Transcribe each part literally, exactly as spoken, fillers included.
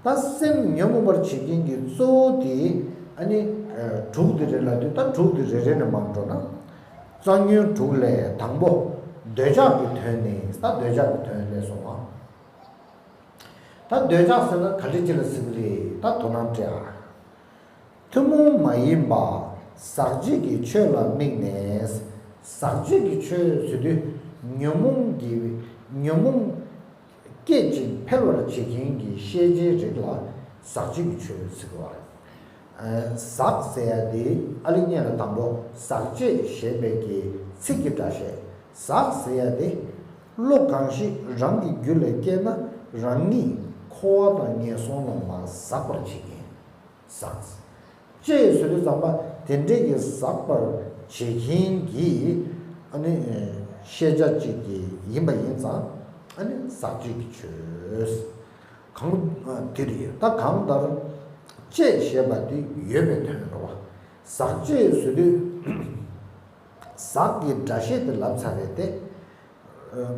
ད་སེམས་ཉོན་མོངས་པར་བྱེད་མཁན་གྱི་གཙོ་བོ་དེ་ཨ་ནི་དྲུག་དེ་རེད་ལབ་དུས། ད་དྲུག་དེ་རེ་རེ་ནས་མར་འགྲོ་ན། རྩ་ཉོན་དྲུག་ལས་དང་པོ་འདོད་ཆགས་ཀྱི་དོན་ནི། ད་འདོད་ཆགས་ཀྱི་དོན་ལས་སོང་བ། ད་འདོད་ཆགས་ཟེར་ན་ག་འདྲ་ཅིག་ལ་ཟེར་གི་རེད། ད་དོ་སྣང་སྤྲད་ཨ། ཐུན་མོང་མ་ཡིན་པ་ཟག་བཅས་ཀྱི་ཆོས་ལ་དམིགས་ནས། ཟག་བཅས་ཀྱི་ཆོས་ཟེར་དུས་ཉོན་མོངས་ཀྱི་ཉོན་མོངས་སྐད་ཅིག་འཕེལ་བར་བྱེད་མཁན་གྱི་ཤེས་བྱའི་རིགས་ལ་ཟག་བཅས་ཀྱི་ཆོས་ཟེར་བ་རེད། ཟག་ཟེར་ཡ་དེ་ཨ་ལི་སྔོན་ལ་དང་པོ་ཟག་བཅས་ཞེས་པའི་གི་ཚིག་གི་སྒྲ་བཤད། ཟག་ཟེར་ཡ་དེ་བློ་གང་ཞིག་རང་གི་རྒྱུད་ལ་སྐྱེས་ན་རང་ཉིད་འཁོར་བ་དང་ངན་སོང་ལ་མ་ཟག་པར་བྱེད་མཁན། ཟག་བཅས་ཟེར་དུས་ཙམ་པ་དེ་འདྲའི་གི་ཟག་པར་བྱེད་མཁན་གྱི་ཨ་ནི་ཤེས་བྱ་གཅིག་གི་ཡིན་པ་ཡིན་ཙང་ཨ་ནི་ཟག་བཅས་ཀྱི་ཆོས། གང་དེ་རེད། ད་གང་ལྟར་བཅས་ཞེས་པ་དེ་ཡོད་པའི་དོན་རེད་བ། ཟག་བཅས་ཟེར་དུས་ཟག་གི་སྒྲ་བཤད་དེ་ལབ་ཚར་རེད་དེ།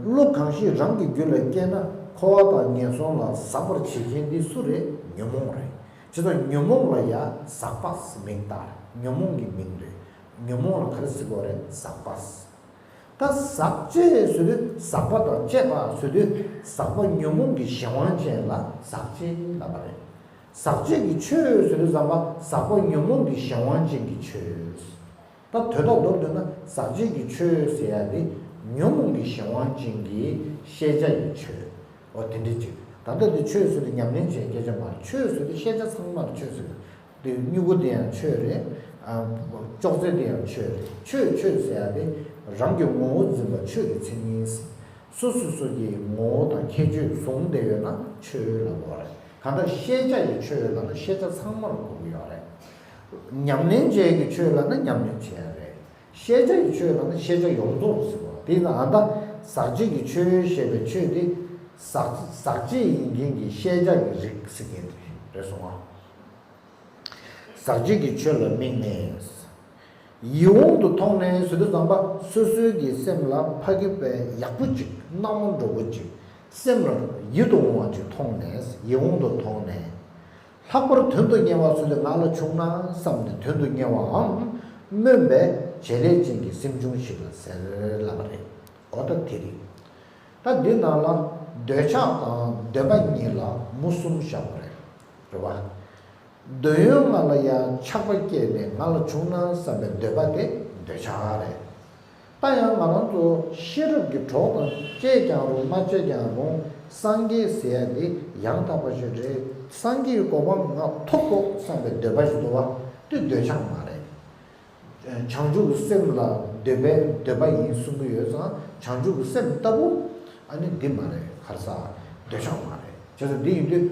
བློ་གང་ཞིག་རང་གི་རྒྱུད་ལ་སྐྱེས་ན་འཁོར་བ་དང་ངན་སོང་ལ་ཟག་པར་བྱེད་མཁན་འདི་སུ་རེད། ཉོན་མོངས་རེད། བྱས་ཙང་ཉོན་མོངས་ལ་ཡ་ཟག་པ་ཟེར་མིང་བཏགས། ཉོན་མོངས་ཀྱི་མིང་རེད། ཉོན་མོངས་ལ་ག་རེ་ཟེར་དགོས་རེད། ཟག་པ་ཟེར། ད་ཟག་བཅས་ཟེར་དུས་ཟག་པ་དང་བཅས་པ་ཟེར་དུས་ཟག་པ་ཉོན་མོངས་ཀྱི་གཞན་དབང་ཅན་ལ་ཟག་བཅས་ལབ་པ་རེད། ཟག་བཅས་ཀྱི་ཆོས་ཟེར་དུས་ཙམ་པ་ཟག་པ་ཉོན་མོངས་ཀྱི་གཞན་དབང་ཅན་གྱི་ཆོས། ད་དོན་དག་མདོར་བསྡུས་ན་ཟག་བཅས་ཀྱི་ཆོས་ཟེར་ཡ་དེ་ཉོན་མོངས་ཀྱི་གཞན་དབང་ཅན་གྱི་ཤེས་བྱ་ཡི་ཆོས། འོ་དེ་འདྲ་ཅིག་ད་ལྟ་དེ་ཆོས་ཟེར་དུས་ཉམས་ལེན་བྱེད་སྐད་ཆ་མ་རེད། ཆོས་ཟེར་དུས་ཤེས་བྱ་ཚང་མ་ལ་ཆོས་ཟེར། དེ་སྨྱུ་གུ་དེ་ཡང་ཆོས་རེད། ཨ། ཅོག་ཙེ་དེ་ཡང་ཆོས་རེད། ཆོས་ཆོས་ཟེར་ཡ་དེ་རང་གི་ངོ་བོ་འཛིན་པ་ཆོས་ཀྱི་མཚན་ཉིད་ཟེར། སོ་སོ་སོ་གི་ངོ་བོ་དང་ཁྱད་ཆོས་བཟུང་བསྡད་ཡོད་ན་ཆོས་ལབ་དགོས་རེད། གང་ལྟར་ཤེས་བྱ་ཡི་ཆོས་ལབ་ན་ཤེས་བྱ་ཚང་མ་ལ་གོ་གི་ཡོད་རེད། ཉམས་ལེན་བྱེད་ཀྱི་ཆོས་ལབ་ན་ཉམས་ལེན་བྱེད་ཡ་རེད། ཤེས་བྱ་ཡི་ཆོས་ལབ་ན་ཤེས་བྱ་ཡོངས་རྫོགས་ཟེར་བ་དེ་ཡིན་ན། ཨ་ད་ཟག་བཅས་ཀྱི་ཆོས་ཞེས་པའི་ཆོས་དེ་ཟག་ཟག་བཅས་ཡིན་མཁན་གྱི་ཤེས་བྱ་གི་རིགས་ཟེར་མཁན་དེ་རེད་སོང་ང་། ཟག་བཅས་ཀྱི་ཆོས་ལ་དམིགས་ནས། ཡིད་འོང་དུ་མཐོང་ནས་ཟེར་དུས་ཙམ་པ་སོ་སོའི་གི་སེམས་ལ་ཕ་གི་པའི་ཡག་པོ་ཅིག་སྣང་བ་འགྲོ་པོ་ཅིག་སེམས་ལ་ཡིད་དུ་འོང་བ་ཅིག་མཐོང་ནས། ཡིད་འོང་དུ་མཐོང་ནས། ལྷག་པར་དོན་དུ་གཉེར་བ་ཚུལ་དུ་ང་ལ་བྱུང་ན་བསམ་སྟེ་དོན་དུ་གཉེར་བའམ་སྨོན་པའི་བྱེད་ལས་ཅན་གྱི་སེམས་བྱུང་ཞིག་ལ་ཟེར་ལབ་པ་རེད། འོ་ད་དེ་རེད། ད་འདི་ནང་ལ་འདོད་ཆགས་དང་འདོད་པ་གཉིས་ལ་མུ་གསུམ་བཞག་པ་རེད། རེད་བ། འདོད་ཡོན་ལྔ་ལ་ཡང་ཆགས་པ་སྐྱེས་ནས་ང་ལ་བྱུང་ན་བསམ་པའི་འདོད་པ་དེ་འདོད་ཆགས་རེད། ད་ཡང་ང་རང་ཚོ་ཤེས་རབ་ཀྱི་གྲོགས་དང་བཅས་ཀྱང་རུང་མ་བཅས་ཀྱང་རུང་སངས་རྒྱས་ཟེར་ཡ་དེ་ཡང་དག་པ་ཞིག་རེད། སངས་རྒྱས་གོ་འཕང་ང་ཐོབ་དགོས་བསམ་པའི་འདོད་པ་ཞིག་འདུག་བ། དེ་འདོད་ཆགས་མ་རེད། བྱང་ཆུབ་ཀྱི་སེམས་ལ་འདོད་པའི་འདོད་པ་ཡིན་གསུང་གི་ཡོད་ཙང་། བྱང་ཆུབ་ཀྱི་སེམས་ལྟ་བུ་ཨ་ནི་འདི་མ་རེད། ག་རེ་ཟ། འདོད་ཆགས་མ་རེད། བྱས་ཙང་འདི་ཡིན་དུས་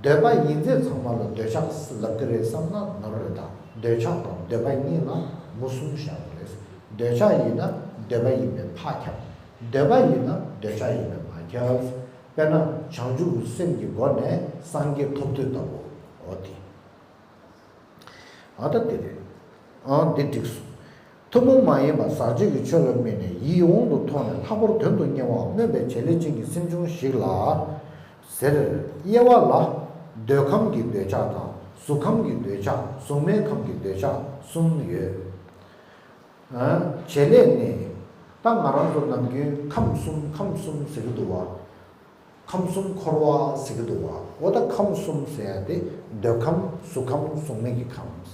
འདོད་པ་ཡིན་ཚད་ཚང་མ་ལ་འདོད་ཆགས་ལབ་ཀྱི་རེད་བསམ་ན་ནོར་རེད། ད་འདོད་ཆགས་དང་འདོད་པ་གཉིས་ལ་མུ་གསུམ་བཞག་པ་རེད། འདོད་ཆགས་ཡིན་ན་འདོད་པ་ཡིན་པས་ཕར་ཁྱབ། འདོད་པ་ཡིན་ན་འདོད་ཆགས་ཡིན་པས་མར་ཁྱབ། དཔེར་ན་བྱང་ཆུབ་ཀྱི་སེམས་ཀྱི་སྒོ་ནས་སངས་རྒྱས་ཐོབ་དུས་ལྟ་བུ། འོ་དེ། ཨ་ད་དེ་རེད། ཨ་འདི་འགྲིག་སོང་། ཐུན་མོང་མ་ཡིན་པ་ཟག་བཅས་ཀྱི་ཆོས་ལ་དམིགས་ནས་ཡིད་འོང་དུ་མཐོང་ནས་ལྷག་པར་དོན་དུ་གཉེར་བ་སྨོན་པའི་བྱེད་ལས་ཅན་གྱི་སེམས་བྱུང་ཞིག་ལ་ཟེར། དབྱེ་བ་ལ་འདོད་ཁམས་ཀྱི་འདོད་ཆགས་དང་གཟུགས་ཁམས་ཀྱི་འདོད་ཆགས། གཟུགས་མེད་ཁམས་ཀྱི་འདོད་ཆགས་གསུམ་ཡོད། ཨ་བྱེད་ལས་ནི། ད་ང་རང་ཚོ་ནམ་རྒྱུན་ཁམས་གསུམ་ཁམས་གསུམ་ཟེར་གྱི་འདུག་བ། ཁམས་གསུམ་འཁོར་བ་ཟེར་གྱི་འདུག་བ། འོ་ད་ཁམས་གསུམ་ཟེར་ཡ་དེ་འདོད་ཁམས། གཟུགས་ཁམས། གཟུགས་མེད་ཀྱི་ཁམས།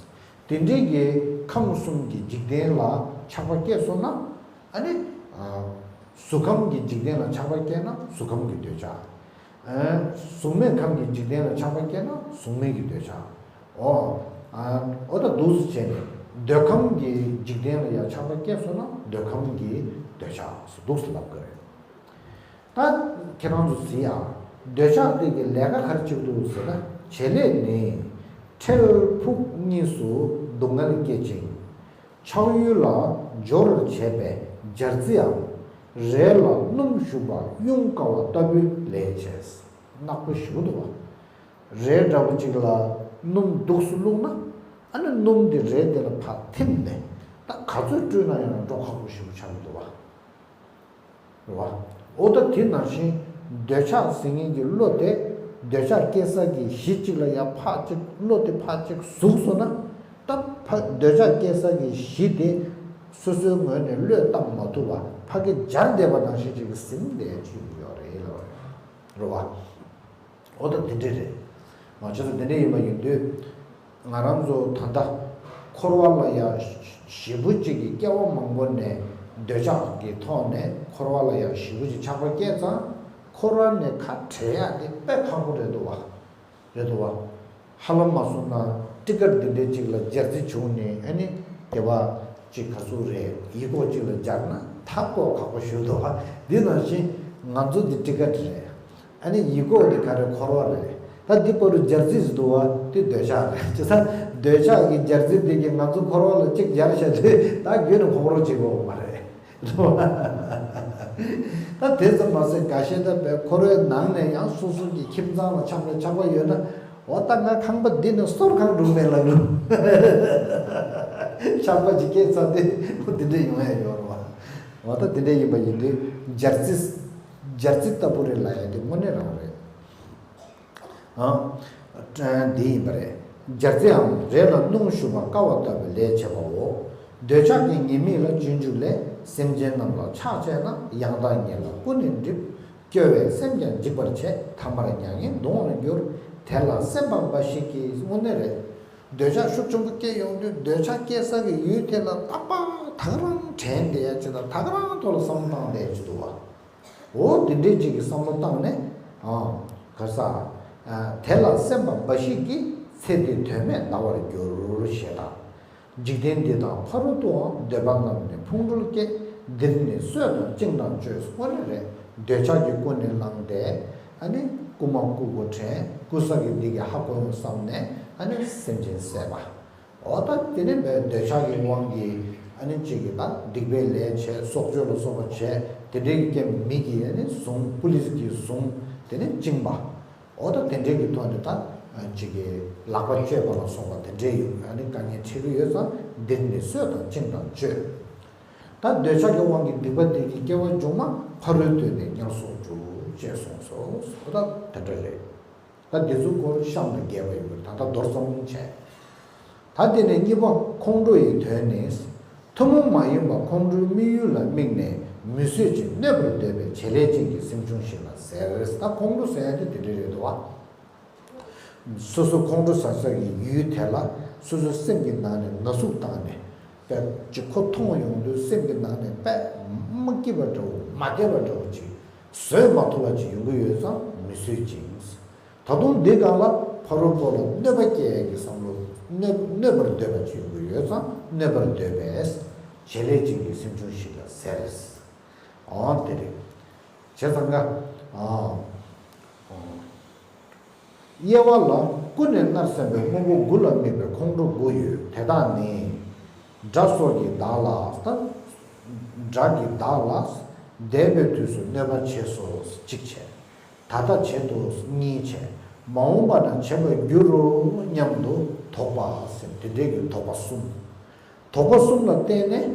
དེ་འདྲའི་གི་ཁམས་གསུམ་གྱི་འཇིག་རྟེན་ལ་ཆགས་པ་སྐྱེས་སོང་ན། ཨ་ནི། ཨ། གཟུགས་ཁམས་ཀྱི་འཇིག་རྟེན་ལ་ཆགས་པ་སྐྱེས་ན་གཟུགས་ཁམས་ཀྱི་འདོད་ཆགས། ཨ། གཟུགས་མེད་ཁམས་ཀྱི་འཇིག་རྟེན་ལ་ཆགས་པ་སྐྱེས་ན་གཟུགས་མེད་ཀྱི་འདོད་ཆགས། འོ། ཨ། འོ་ད་འདུག་སེ་བྱས་ནས་འདོད་ཁམས་ཀྱི་འཇིག་རྟེན་ལ་ཡང་ཆགས་པ་སྐྱེས་སོང་ན་འདོད་ཁམས་ཀྱི་འདོད་ཆགས་སུ་འདུག་སེ་ལབ་དགོས་རེད། ད་ཁྱེད་རང་ཚོ་གཟིགས་ཨ། འདོད་ཆགས་དེ་གི་ལས་ཀ་ག་རེ་བྱེད་ཀྱི་འདུག་ཟེར་ན། བྱེད་ལས་ནི། འཁྲུལ་ཕུག་གཉིས་སུ་སྡུག་བསྔལ་སྐྱེད་ཅིང་། ཆགས་ཡུལ་ལ་སྦྱོར་བྱེད་པའི་སྦྱར་རྩིའམ། རས་ལ་སྣུམ་བྱུག་པ་དབྱུང་དཀའ་བ་ལྟ་བུའི་ལས་བྱས། ནག་པོ་ཞེ་པོ་འདུག་བ། རས་འདྲ་པོ་ཅིག་ལ་སྣུམ་འདུག་སེ་བླུགས་ན། ཨ་ནི་སྣུམ་དེ་རས་དེ་ལ་ཕར་ཐིམ་ནས་ད་ག་ཚོད་བཀྲུས་ན་ཡང་འགྲོ་ཁག་པོ་ཞེ་པོ་ཆགས་ཀྱི་འདུག་བ། རེད་བ། འོ་ད་དེ་ནང་བཞིན་འདོད་ཆགས་ཟེར་མཁན་གྱི་བློ་དེ་ འདོད་ཆགས་སྐྱེ་ས་གི་གཞི་གཅིག་ལ་ཡང་ཕར་གཅིག་བློ་དེ་ཕར་གཅིག་ཟུག་སོང་ན། ད་ཕ་འདོད་ཆགས་སྐྱེ་ས་གི་གཞི་དེ་སོ་སོའི་ངོས་ནས་བློས་བཏང་མ་ཐུབ་པ་ཕ་གི་སྦྱར་བསྡད་པ་ནང་བཞིན་ཅིག་གི་ཟིན་བསྡད་ཅིག་ཡོད་རེད་ལབ་རེད་བ། འོ་ད་དེ་འདྲས་རེད། མ་བྱས་ཙང་དེ་འདྲས་ཡིན་པ་ཡིན་དུས། ང་རང་ཚོ་ད་ལྟ་འཁོར་བ་ལ་ཡང་ཞེ་པོ་ཅིག་གི་སྐྱེ་བ་མང་པོ་ནས་འདོད་ཆགས་ཀྱི་ཐོག་ནས་འཁོར་བ་ལ་ཡང་ཞེ་པོ་ཅིག་ཆགས་པ་སྐྱེས་ཙང་འཁོར་བ་ནས་ཁ་བྲལ་ཡག་དེ་དཔེ་ཁག་པོ་རེད་འདུག་བ། རེད་འདུག་བ། ཧ་ལམ་མ་སོང་ན་ཊི་ཀཊ་འདི་འདྲའི་ཅིག་ལ་སྦྱར་རྩིས་བྱུང་ནས་ཨ་ནི་དེ་བ་ཅིག་ག་ཚོད་རེད་ཡིག་སྐོགས་ཅིག་ལ་སྦྱར་ན་ད་ཀོ་ཁག་པོ་ཞུ་འདུག་བ། འདི་ནང་བཞིན་ང་ཚོ་འདི་ཊི་ཀཊ་རེད། ཨ་ནི་ཡིག་སྐོགས་དེ་ག་རེ་འཁོར་བ་རེད། ད་འདི་བར་དུ་སྦྱར་རྩིས་འདུག་བ་དེ་འདོད་ཆགས་རེད། བྱས་ཙང་འདོད་ཆགས་ཀྱི་སྦྱར་རྩིས་དེ་གིས་ང་ཚོ་འཁོར་བ་ལ་གཅིག་སྦྱར་བྱས་དུས་ད་རྒྱུན་ནས་ཁོག་རོག་བྱེད་དགོས་མ་རེད། ད་དེ་ཙམ་མ་ཟད་འགའ་ཤས་ད་བའི་འཁོར་བའི་ནང་ནས་ཡང་སོ་སོ་གི་ཁྱིམ་ཚང་ལ་ཆགས་པའི་ཆགས་པ་ཡོད་ན། འོ་ད་ང་ཁང་པ་འདི་ནས་གསོར་ཁང་སྒྲུབ་མེད་ལ་ལུ། ཆགས་པ་ཅིག་སྐྱེས་ཚར་དུས་འདི་འདྲ་ཡོང་ཡ་ཡོད་རེད་བ། འོ་ད་དེ་འདྲ་ཡིན་པ་ཡིན་དུས་སྦྱར་རྩི། སྦྱར་རྩི་ལྟ་བུ་རེད་ལབ་ཡ་དེ་དངོས་གནས་རང་རེད། ཨང་། འདི་ཡིན་པ་རེད། སྦྱར་རྩི་འམ་རས་ལ་སྣུམ་བྱུག་པ་བསྐ་བ་ལྟ་བུའི་ལས་བྱེད་པའོ། འདོད་ཆགས་ཀྱི་ཉེས་དམིགས་ལ་སྤྱོད་འཇུག་ལས། སེམས་ཅན་རྣམས་ལ་ཕྱག་བྱས་ན་ཡང་དག་ཉིད་ལ་ཀུན་ནས་འགྲིབ། སྐྱོ་བས་སེམས་ཀྱང་འཇིག་པར་བྱེད། ཐ་མར་མྱ་ངན་གདུང་བར་འགྱུར། དེ་ལ་སེམས་པ་འབའ་ཞིག་གིས་དངོས་གནས་རེད། འདོད་ཆགས་ཤུགས་ཆེན་པོ་སྐྱེ་ཡོང་དུས་འདོད་ཆགས་སྐྱེ་ས་གི་ཡུལ་དེ་ལ་རྟག་པར་ད་ག་རང་དྲན་བསྡད་ཡ་ཅིག་དང་ད་ག་རང་ཐོག་ལ་བསམ་བློ་བཏང་བསྡད་ཡ་ཅིག་འདུག་བ། འོ་དེ་འདྲའི་ཅིག་གི་བསམ་བློ་བཏང་ནས། ཨང་། ག་ས། དེ་ལ་སེམས་པ་འབའ་ཞིག་གིས་ཚེ་འདི་དོན་མེད་འདའ་བར་འགྱུར་ཞེས་དང་། འཇིག་རྟེན་འདི་དང་ཕ་རོལ་ཏུའང་འདོད་པ་རྣམས་ནི་ཕུང་ཁྲོལ་སྐྱེ། འདིར་ནི་གསོད་དང་བཅིངས་དང་གཅོད་དངོས་གནས་རེད། འདོད་ཆགས་ཀྱིས་ཀུན་ནས་བསླངས་ཏེ། ཨ་ནི་རྐུ་མ་རྐུ་དགོས་དྲན་རྐུ་ས་གི་འདི་གི་ཧ་གོ་ཡོང་བསམ་ནས་ཨ་ནི་སེམས་ཅན་བསད་པ། འོ་ད་དེ་ནི་བའི་འདོད་ཆགས་ཀྱི་དབང་གིས་ཨ་ནི་གཅིག་གིས་ད་སྡིག་པའི་ལས་བྱས་སྲོག་གཅོད་ལ་སོགས་པ་བྱས་དེ་འདྲའི་རྐྱེན་མི་གིས་ཨ་ནི་བཟུང་པུ་ལིས་ཀྱིས་བཟུང་དེ་ནི་བཅིངས་པ། འོ་ད་དེ་འདྲའི་གི་ཐོག་ནས་ད་གཅིག་གིས་ལག་པ་གཅོད་པ་ལ་སོགས་པ་དེ་འདྲའི་ཡོད་ཨ་ནི་དཀའ་ངལ་འཕྲད་ཀྱི་ཡོད་ཙང་འདིར་ནི་གསོད་དང་བཅིངས་དང་གཅོད། ད་འདོད་ཆགས་ཀྱི་དབང་གིས་སྡིག་པ་དེ་གི་སྐྱེ་བ་འཇུག་མ་ཕ་རོལ་ཏུ་ནི་དམྱལ་སོགས་འགྲུབ་ཅེས་གསུངས་སོ། འོ་ད་དེ་འདྲ་རེད། ད་འདི་ཚོ་སྐོར་གཤམ་དུ་རྒྱས་པ་ཡོད་པས་ད་ལྟ་མདོར་ཙམ་བྱས། ད་དེ་ནས་གཉིས་པ་ཁོང་ཁྲོ་ཡི་དོན་ནི། ཐུན་མོང་མ་ཡིན་པ་ཁོང་ཁྲོའི་དམིགས་ཡུལ་ལ་དམིགས་ནས་མི་བཟོད་ཅིང་གནོད་པར་འདོད་པའི་བྱེད་ལས་ཅན་གྱི་སེམས་བྱུང་ཞིག་ལ་ཟེར། ད་ཁོང་ཁྲོ་ཟེར་ཡ་དེ་དེ་འདྲ་རེད་འདུག་བ། སོ་སོ་ཁོང་ཁྲོ་ཟ་ས་ཀྱི་ཡུལ་དེ་ལ་སོ་སོའི་སེམས་ཀྱི་ནང་ནས་ན་ཟུག་བཏང་ནས་དཔེ་ཅིག་ཁོ་མཐོང་ཡོང་དུས་སེམས་ཀྱི་ནང་ནས་དཔེ་མ་སྐྱིད་པ་འདྲ་བོ་མ་བདེ་བ་འདྲ་བོ་ཅིག་བཟོད་མ་ཐུབ་པ་ཅིག་ཡོང་གི་ཡོད་ཙང་མི་བཟོད་ཅིང་། ད་དུང་འདི་སྒང་ལ་ཕ་རོལ་པོ་ལ་གནོད་པ་སྐྱེལ་ཡས་ཀྱི་བསམ་བློ་གནོད་གནོད་པར་འདོད་པ་ཅིག་ཡོང་གི་ཡོད་ཙང་གནོད་པར་འདོད་པས་བྱེད་ལས་ཅན་གྱི་སེམས་བྱུང་ཞིག་ལ་ཟེར། འོ་དེ་རེད། བྱས་ཙང་ཀ། ཨ། དབྱེ་བ་ལ་ཀུན་ནས་མནར་སེམས་པའི་དངོས་པོ་དགུ་ལ་དམིགས་པའི་ཁོང་ཁྲོ་དགུ་ཡོད། དེ་དག་ནི། དགྲ་སོགས་ཀྱིས་བདག་ལ་ད། དགྲ་གིས་བདག་ལ་འདས་པའི་དུས་སུ་གནོད་པ་བྱས་སོ་གཅིག་བྱས། ད་ལྟ་བྱེད་དོ་གཉིས་བྱས། མ་འོངས་པ་ན་བྱེད་པར་འགྱུར་རོ་སྙམ་དུ་དོགས་པ་ཟེར་དེ་འདྲའི་གི་དོགས་པ་གསུམ། དོགས་པ་གསུམ་ལ་བརྟེན་ནས་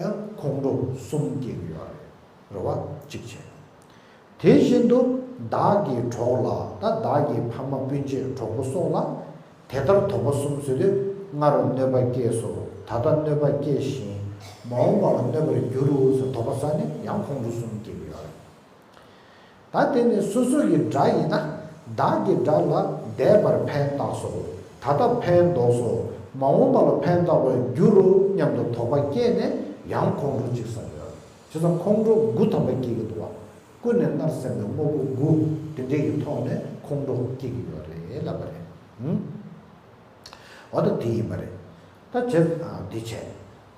ཡང་ཁོང་ཁྲོ་གསུམ་སྐྱེ་གི་ཡོད་རེད། རེད་བ་གཅིག་བྱས། དེ་བཞིན་དུ་བདག་གི་གྲོགས་ལ་ད་བདག་གི་ཕ་མ་སྤུན་མཆེད་གྲོགས་པོ་སོགས་ལ་དེ་ལྟར་དོགས་པ་གསུམ་ཟེར་དུས་སྔར་གནོད་པ་སྐྱེས་སོ། ད་ལྟ་གནོད་པ་སྐྱེ་ཞིང་མ་འོངས་པ་ལ་གནོད་པར་འགྱུར་རོ་ཟེར་དོགས་པ་ཟ་ནས་ཡང་ཁོང་ཁྲོ་གསུམ་སྐྱེ་གི་ཡོད་རེད། ད་དེ་ནི་སོ་སོ་ཡི་དགྲ་ཡིན་ན་བདག་གི་དགྲ་ལ་འདས་པར་ཕན་བཏགས་སོ། ད་ལྟ་ཕན་འདོགས་སོ། མ་འོངས་པ་ལ་ཕན་བཏགས་པར་འགྱུར་རོ་སྙམ་དུ་དོགས་པ་སྐྱེས་ནས་ཡང་ཁོང་ཁྲོ་གཅིག་ཟ་གི་ཡོད་རེད། བྱས་ཙང་ཁོང་ཁྲོ་དགུ་ཐམ་པ་སྐྱེ་གི་འདུག་བ། ཀུན་ནས་མནར་སེམས་པའི་དངོས་པོ་དགུ་དེ་འདྲའི་གི་ཐོག་ནས་ཁོང་ཁྲོ་སྐྱེ་གི་ཡོད་རེད་ལབ་པ་རེད། ཧུམ། འོ་ད་དེ་ཡིན་པ་རེད། ད་བྱས་ཨ་དེ་བྱས།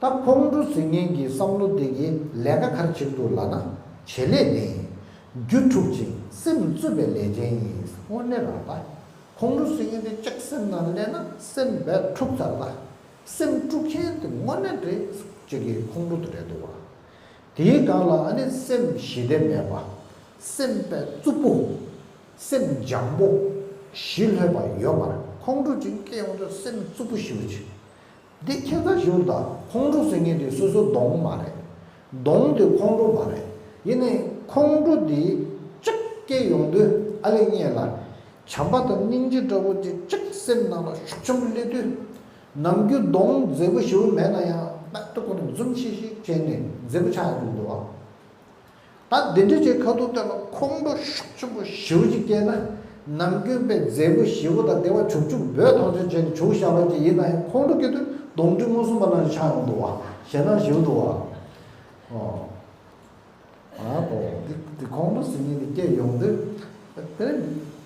ད་ཁོང་ཁྲོ་ཟེར་མཁན་གྱི་བསམ་བློ་དེ་གི་ལས་ཀ་ག་རེ་བྱེད་ཀྱི་འདུག་ལབ་ན། བྱེད་ལས་ནི། རྒྱུ་འཁྲུག་ཅིང་སེམས་རྩུབ་པའི་ལས་ཅན་ཡིན། དངོས་གནས་རང་ད། ཁོང་ཁྲོ་ཟེར་མཁན་དེ་ཅིག་སེམས་ནང་སླེབས་ན་སེམས་རྦད་འཁྲུག་ཚར་ད། སེམས་དཀྲུག་མཁན་དེ་དངོས་གནས་རེད་ཅིག་གི་ཁོང་ཁྲོ་དེ་རེད་འདུག་བ། དེའི་སྒང་ལ་ཨ་ནི་སེམས་ཞི་བདེ་མེད་པ། སེམས་པའི་རྩུབ་པོ། སེམས་འཇམ་པོ། ཞི་ལྷོད་པ་ཡོད་མ་རེད། ཁོང་ཁྲོ་ཅིག་སྐྱེ་ཡོང་དུས་སེམས་རྩུབ་པོ་ཞེ་པོ་ཅིག་འདི་ཁྱད་མཚར་ཞིག་འདུག་ད་ཁོང་ཁྲོ་ཟེར་མཁན་དེ་སོ་སོ་གདོང་མ་རེད། གདོང་དེ་ཁོང་ཁྲོ་མ་རེད། ཡིན་ནའི་ཁོང་ཁྲོ་དེ་ཅིག་སྐྱེ་ཡོང་དུས་ཨ་ལེ་ངས་ལ། བྱམས་པ་དང་སྙིང་རྗེ་འདྲ་བོ་ཅིག་ཅིག་སེམས་ནང་ལ་ཤུགས་ཆེན་པོ་སླེབས་དུས། ནམ་རྒྱུན་གདོང་མཛེས་པོ་ཞེ་པོ་མེད་ན་ཡང་རྦད་དེ་ཁོ་ན་འཛུམ་ཤིག་ཤིག་བྱས་ནས་མཛེས་པོ་ཆགས་ཡོང་གི་འདུག་བ། ད་འདི་འདྲ་ཅིག་ཁ་ཐུག་དེ་ལ་ཁོང་ཁྲོ་ཤུགས་ཆེན་པོ་ཞེ་པོ་ཅིག་སྐྱེས་ན། ནམ་རྒྱུན་པའི་མཛེས་པོ་ཞེ་པོ་དང་བདེ་བ་བྱུག་བྱུག་འབོད་ཐོག་ཆེན་བྱས་ནས་བྱུག་བཞག་པ་ཅིག་ཡིན་ན་ཡང་ཁོང་ཁྲོ་སྐྱེ་དུས་གདོང་འདྲེ་མངོན་སུམ་པ་ནང་བཞིན་ཆགས་ཡོང་འདུག་བ། ཞེད་སྣང་ཞེ་པོ་འདུག་བ། ཨོ། ཨ་ཨོ། འདི་འདི་ཁོང་ཁྲོ་ཟེར་མཁན་འདི་སྐྱེ་ཡོང་དུས། དེ་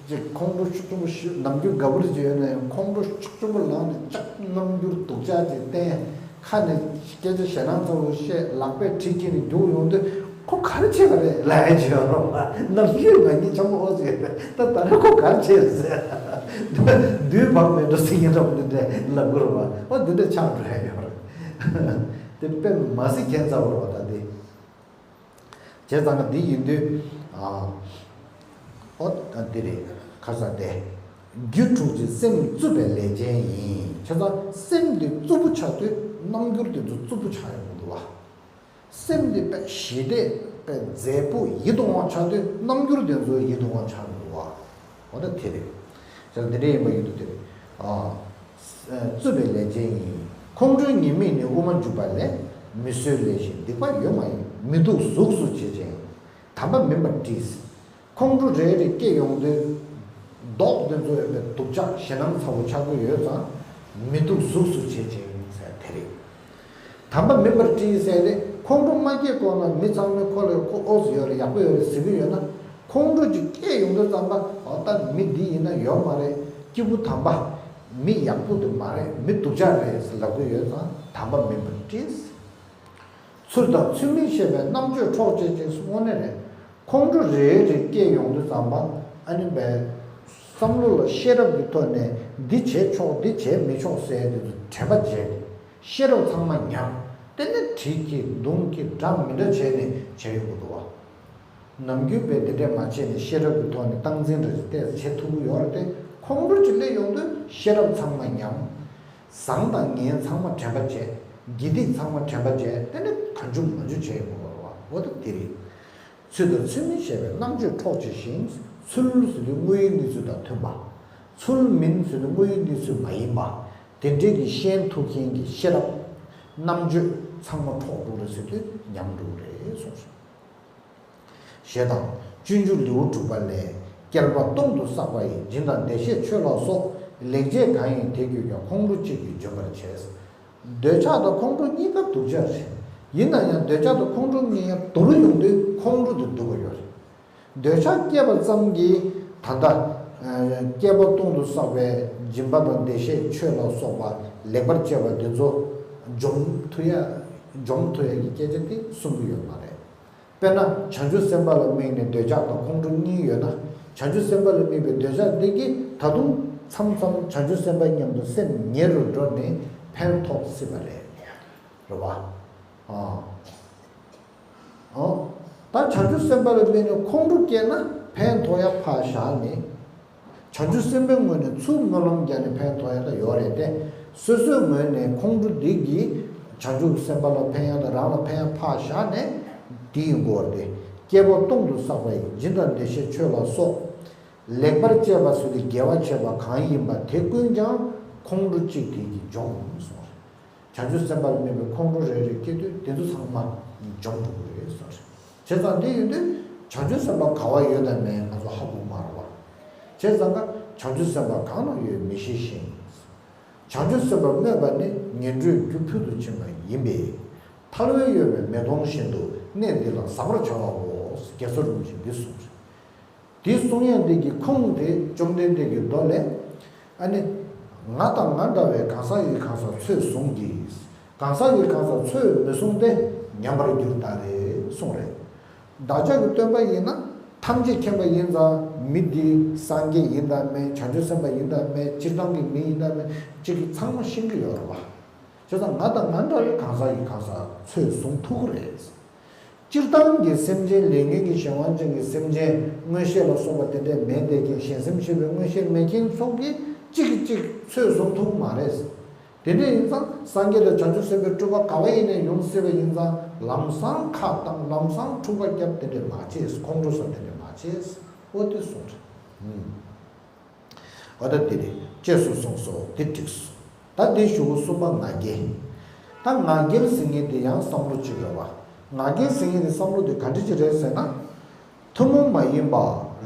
ཅིག་ཁོང་ཁྲོ་ཤུགས་ཆེན་པོ་ཞིག་ནམ་རྒྱུན་དགའ་པོ་ཅིག་ཡོད་ན་ཡང་ཁོང་ཁྲོ་ཤུགས་ཆེན་པོ་ལངས་ནས་ཅིག་རྣམ་འགྱུར་སྡུག་ཅག་ཅིག་བསྟན། ཁ་ནས་སྐད་ཆ་ཞེད་སྣང་ཚ་པོ་བཤད། ལག་པས་གྲི་འཁྱེར་ནས་རྒྱུག་ཡོང་དུས་ཁོ་ག་རེ་བྱས་པ་རེད་ལབ་ཡ་ཅིག་ཡོད་རེད་བ། ནམ་རྒྱུན་ང་གཉིས་འཆམ་པོ་ཨོ་ཟེར་ད་ད་རེས་ཁོ་ག་རེ་བྱས་ཟེར། འདུག་བག་མེད་འགྲོ་ཟེར་མཁན་འདྲ་པོ་འདི་འདྲ་ལབ་དགོས་རེད་བ། ཨོ་འདི་འདྲ་ཆགས་འགྲོ་ཡ་ཡོད་རེད། དེ་དཔེ་མ་སྲིད་ཁྱད་མཚར་པོ་རེད་བ་ད་འདི། བྱས་ཙང་ང་འདི་ཡིན་དུས། ཨ། ཨོ་ད་འདི་རེད། ཁ་ས་དེ། རྒྱུ་དྲུག་གི་སེམས་རྩུབ་པའི་ལས་ཅན་ཡིན། བྱས་ཙང་སེམས་འདི་རྩུབ་པོ་ཆགས་དུས་རྣམ་འགྱུར་དེ་ཚོ་རྩུབ་པོ་ཆགས་ཡོང་གི་འདུག་བ། སེམས་འདི་དཔེ་ཞི་བདེ་དཔེ་མཛེས་པོ་ཡིད་དུ་འོང་ཆགས་དུས་རྣམ་འགྱུར་དེ་ཚོ་ཡིད་དུ་འོང་ཆགས་འདུག་བ། འོ་ད་དེ་རེད། ཅག་འདི་འདྲ་ཡིན་པ་ཡོད་དུ་དེ་རེད། ཨ། རྩུབ་པའི་ལས་ཅན་ཡིན། ཁོང་ཁྲོའི་ཉེས་དམིགས་ནི་དབུ་མ་འཇུག་པ་ལས། མི་བཟོད་ལས་གཞན་སྡིག་པ་ཡོད་མ་ཡིན། མི་སྡུག་གཟུགས་སུ་བྱེད་ཅིང་། དམ་པ་མིན་པར་བཀྲི། ཁོང་ཁྲོ་རེ་རེ་སྐྱེ་ཡོང་དུས། མདོག་དེ་ཚོ་ཡོད་པའི་སྡུག་ཅག་ཞེད་སྣང་ཚ་པོ་ཆགས་ཀྱི་ཡོད་ཙང་། མི་སྡུག་གཟུགས་སུ་བྱེད་ཅིང་ཟེར་དེ་རེད། དམ་པ་མིན་པར་བཀྲི་ཟེར་ཏེ་ཁོང་ཁྲོ་མ་སྐྱེས་གོང་ལ་མི་ཚང་མས་ཁོ་ལ་ཁོ་ཨོ་ཟེར་ཡོད་རེད། ཡག་པོ་ཡོད་རེད་ཟེར་གྱི་ཡོད་ན། ཁོང་ཁྲོ་ཅིག་སྐྱེས་ཡོང་དུས་ཙམ་པ་ཨོ་ད་མི་འདི་ཡིན་ན་ཡོད་མ་རེད། སྐྱེས་བུ་དམ་པ། མི་ཡག་པོ་དེ་མ་རེད། མི་སྡུག་ཅག་རེད་ཟེར་ལབ་གི་ཡོད་ཙང་དམ་པ་མིན་པར་བཀྲི། ཚུལ་དང་ཚུལ་མིན་ཤེས་པས་རྣམ་དཔྱོད་འཕྲོག་བྱེད་ཅིང་། དངོས་གནས་རེད། ཁོང་ཁྲོ་རེ་རེ་སྐྱེས་ཡོང་དུས་ཙམ་པ་ཨ་ནི་བས། བསམ་བློ་ལ་ཤེས་རབ་ཀྱི་ཐོག་ནས་འདི་བྱེད་ཆོག་འདི་བྱེད་མི་ཆོག་ཟེར་དེ་ཚོ་དྲན་པ་བརྗེད། ཤེས་རབ་ཚང་མ་ཉམས། དེ་ནས་གྲི་འཁྱེར་མདུང་འཁྱེར་འདྲ་མི་འདྲ་བྱས་ནས་བྱས་ཡོང་གི་འདུག་བ། ནམ་རྒྱུན་པས་དེ་འདྲས་མ་བྱས་ནས་ཤེས་རབ་ཀྱི་ཐོག་ནས་སྟངས་འཛིན་འདྲ་ཞིག་ཏོག་ཙམ་བྱེད་ཐུབ་ཀྱི་ཡོད་རེད་དེ། ཁོང་ཁྲོ་ཅིག་སླེབས་ཡོང་དུས་ཤེས་རབ་ཚང་མ་ཉམས། བཟང་དང་ངན་ཚང་མ་དྲན་པ་བརྗེད། དགེ་སྡིག་ཚང་མ་དྲན་པ་བརྗེད། དེ་ནས་གང་བྱུང་མང་བྱུང་བྱས་ཡོང་གི་ཡོད་རེད་བ། འོ་ད་དེ་རེད། ཚུལ་དང་ཚུལ་མིན་ཤེས་པས་རྣམ་དཔྱོད་འཕྲོག་བྱེད་ཅིང་། ཚུལ་ཟེར་དུས་དངོས་ཡོད་གནས་ཚུལ་དང་མཐུན་པ། ཚུལ་མིན་ཟེར་དུས་དངོས་ཡོད་གནས་ཚུལ་མ་ཡིན་པ། དེ་འདྲའི་གི་ཤེས་ཐུབ་མཁན་གྱི་ཤེས་རབ། རྣམ་དཔྱོད་ཚང་མ་འཕྲོག་འགྲོ་རེད་ཟེར་དུས་ཉམས་འགྲོ་གི་རེད་གསུངས་སོང་། ཞེས་དང་། སྤྱོད་འཇུག་ལེའུ་དྲུག་པ་ལས། བསྐལ་པ་སྟོང་དུ་བསགས་པ་ཡི། སྦྱིན་དང་བདེ་གཤེགས་མཆོད་ལ་སོགས། ལེགས་སྤྱད་གང་ཡིན་དེ་ཀུན་ཀྱང་། ཁོང་ཁྲོ་གཅིག་གིས་འཇོམས་པར་བྱེད། འདོད་ཆགས་དང་ཁོང་ཁྲོ་གཉིས་ཀ་སྡུག་ཅག་རེད། ཡིན་ན་ཡང་འདོད་ཆགས་དང་ཁོང་ཁྲོ་གཉིས་ཡང་སྡུག་རུ་ཡོང་དུས་ཁོང་ཁྲོ་དེ་སྡུག་པ་ཡོད་རེད། འདོད་ཆགས་སྐྱེས་པ་ཙམ་གྱིས་ད་ལྟ། བསྐལ་པ་སྟོང་དུ་བསགས་པའི་སྦྱིན་པ་དང་བདེ་གཤེགས་མཆོད་ལ་སོགས་པ་ལེགས་པར་སྤྱད་པ་འདི་ཚོ་འཇོམས་ཐུབ་ཡ། འཇོམས་ཐུབ་ཡ་གི་སྐད་ཆ་དེ་གསུང་གི་ཡོད་མ་རེད། དཔེར་ན་བྱང་ཆུབ་སེམས་དཔའ་ལ་དམིགས་ནས་འདོད་ཆགས་དང་ཁོང་ཁྲོ་གཉིས་ཡོད་ན། བྱང་ཆུབ་སེམས་དཔའ་ལ་དམིགས་པའི་འདོད་ཆགས་འདི་གིས་ད་དུང་མཚམས་མཚམས་བྱང་ཆུབ་སེམས་དཔའ་མཉམ་དུ་སེམས་ཉེ་རུ་འགྲོ་ནས་ཕན་ཐོགས་སྲིད་པ་རེད། རེད་བ། ཨ། ཨོ། ད་བྱང་ཆུབ་སེམས་དཔའ་ལ་དམིགས་ནས་ཁོང་ཁྲོ་སྐྱེས་ན་ཕན་ཐོགས་ཡ་ཕར་བཞག་ནས། བྱང་ཆུབ་སེམས་དཔའི་ངོས་ནས་ཚུར་སྨོན་ལམ་རྒྱག་ནས་ཕན་ཐོགས་ཡ་ད་ཡོད་རེད་དེ། སོ་སོའི་ངོས་ནས་ཁོང་ཁྲོ་འདི་གིས་བྱང་ཆུབ་སེམས་དཔའ་ལ་ཕན་ཡ་དང་རང་ལ་ཕན་ཡ་ཕར་བཞག་ནས་འདི་ཡིན་དགོས་རེད་དེ། བསྐལ་པ་སྟོང་དུ་བསགས་པ་ཡི། སྦྱིན་དང་བདེ་གཤེགས་མཆོད་ལ་སོགས། ལེགས་པར་སྤྱད་པ་ཟེར་དུས་དགེ་བ་བྱས་པ་གང་ཡིན་པ་དེ་ཀུན་ཀྱང་ཁོང་ཁྲོ་གཅིག་དེ་གིས་འཇོམས་གསུངས་རེད། བྱང་ཆུབ་སེམས་དཔའ་ལ་དམིགས་པའི་ཁོང་ཁྲོ་རེ་རེ་སྐྱེ་དུས་དེ་ཚོ་ཚང་མ་འཇོམས་འགྲོ་གི་རེད་གསུངས་རེད། བྱས་ཙང་དེ་ཡིན་དུས་བྱང་ཆུབ་སེམས་དཔའ་ག་བ་ཡོད་དམ་མེད་ང་ཚོ་ཧ་གོ་མ་རེད་བ། བྱས་ཙང་ཀ་བྱང་ཆུབ་སེམས་དཔའ་གང་ན་ཡོད་མི་ཤེས་ཤིང་། བྱང་ཆུབ་སེམས་དཔའ་སྨོད་པ་ནི། ངན་འགྲོའི་རྒྱུ་ཕུལ་དུ་ཕྱིན་པ་ཡིན་པས། ཐལ་བས་གཡོགས་པའི་མེ་དོང་བཞིན་དུ། གནས་འདི་ལ་ཟག་པར་བྱ་བའོ། རྒྱལ་ཚབ་རིན་པོ་ཆེས་འདི་གསུངས་རེད། དེ་གསུང་ཡག་འདི་གི་ཁུངས་དེ་བཅོམ་ལྡན་འདས་ཀྱི་མདོ་ལས། ཨ་ནི། ང་དང་ང་འདྲ་བའི་གང་ཟག་ཡི་གང་ཟག་ཚོད་བཟུང་གིས། གང་ཟག་ཡི་གང་ཟག་ཚོད་མི་བཟུང་སྟེ་ཉམས་པར་འགྱུར་ད་རེ་གསུངས་རེད། བདག་ཅག་གི་སྟོན་པ་ཡིན་ན་ཐམས་ཅད་མཁྱེན་པ་ཡིན་ཙང་མི་འདི་སངས་རྒྱས་ཡིན་དམ་མེད། བྱང་ཆུབ་སེམས་དཔའ་ཡིན་དམ་མེད། སྤྱིར་བཏང་གི་མི་ཡིན་དམ་མེད། གཅིག་གིས་ཚང་མ་ཤེས་ཀྱི་ཡོད་རེད་བ། བྱས་ཙང་ང་དང་ང་འདྲ་བའི་གང་ཟག་ཡི་གང་ཟག་ཚོད་བཟུང་ཐུབ་ཀྱི་རེད། སྤྱིར་བཏང་གི་སེམས་ཅན་ལས་ཉོན་གྱི་གཞན་དབང་ཅན་གྱི་སེམས་ཅན་མངོན་ཤེས་ལ་སོགས་པ་དེ་འདྲས་མེད་བསྡད་མཁན་གཞན་སེམས་ཤེས་པའི་མངོན་ཤེས་མེད་མཁན་ཚོ་གིས་གཅིག་གིས་གཅིག་ཚོད་བཟུང་ཐུབ་མ་རེད། དེ་འདྲས་ཡིན་ཙང་སངས་རྒྱས་དང་བྱང་ཆུབ་སེམས་དཔའི་སྤྲུལ་པ་ག་བ་ཡིན་ནའི་ཡོང་སྲིད་པ་ཡིན་ཙང་ལམ་སང་ཁ་བཏང་ལམ་སང་འཁྲུག་པ་བརྒྱབ་དེ་འདྲས་མ་བྱེད། ཁོང་ཁྲོ་ཟ་དེ་འདྲས་མ་བྱེད། ཨོ་དེ་གསུངས་རེད། ཨུམ། འོ་ད་དེ་རེད། ཅེས་སུ་གསུངས་སོ། དེ་འགྲིགས་སོ། ད་དེ་གཞུག་གུ་གསུམ་པ་ང་རྒྱལ། ད་ང་རྒྱལ་ཟེར་མཁན་དེ་ཡང་བསམ་བློ་གཅིག་རེད་བ། ང་རྒྱལ་ཟེར་མཁན་དེ་བསམ་བློ་དེ་ག་འདྲ་ཅིག་རེད་ཟེར་ན། ཐུན་མོང་མ་ཡིན་པ་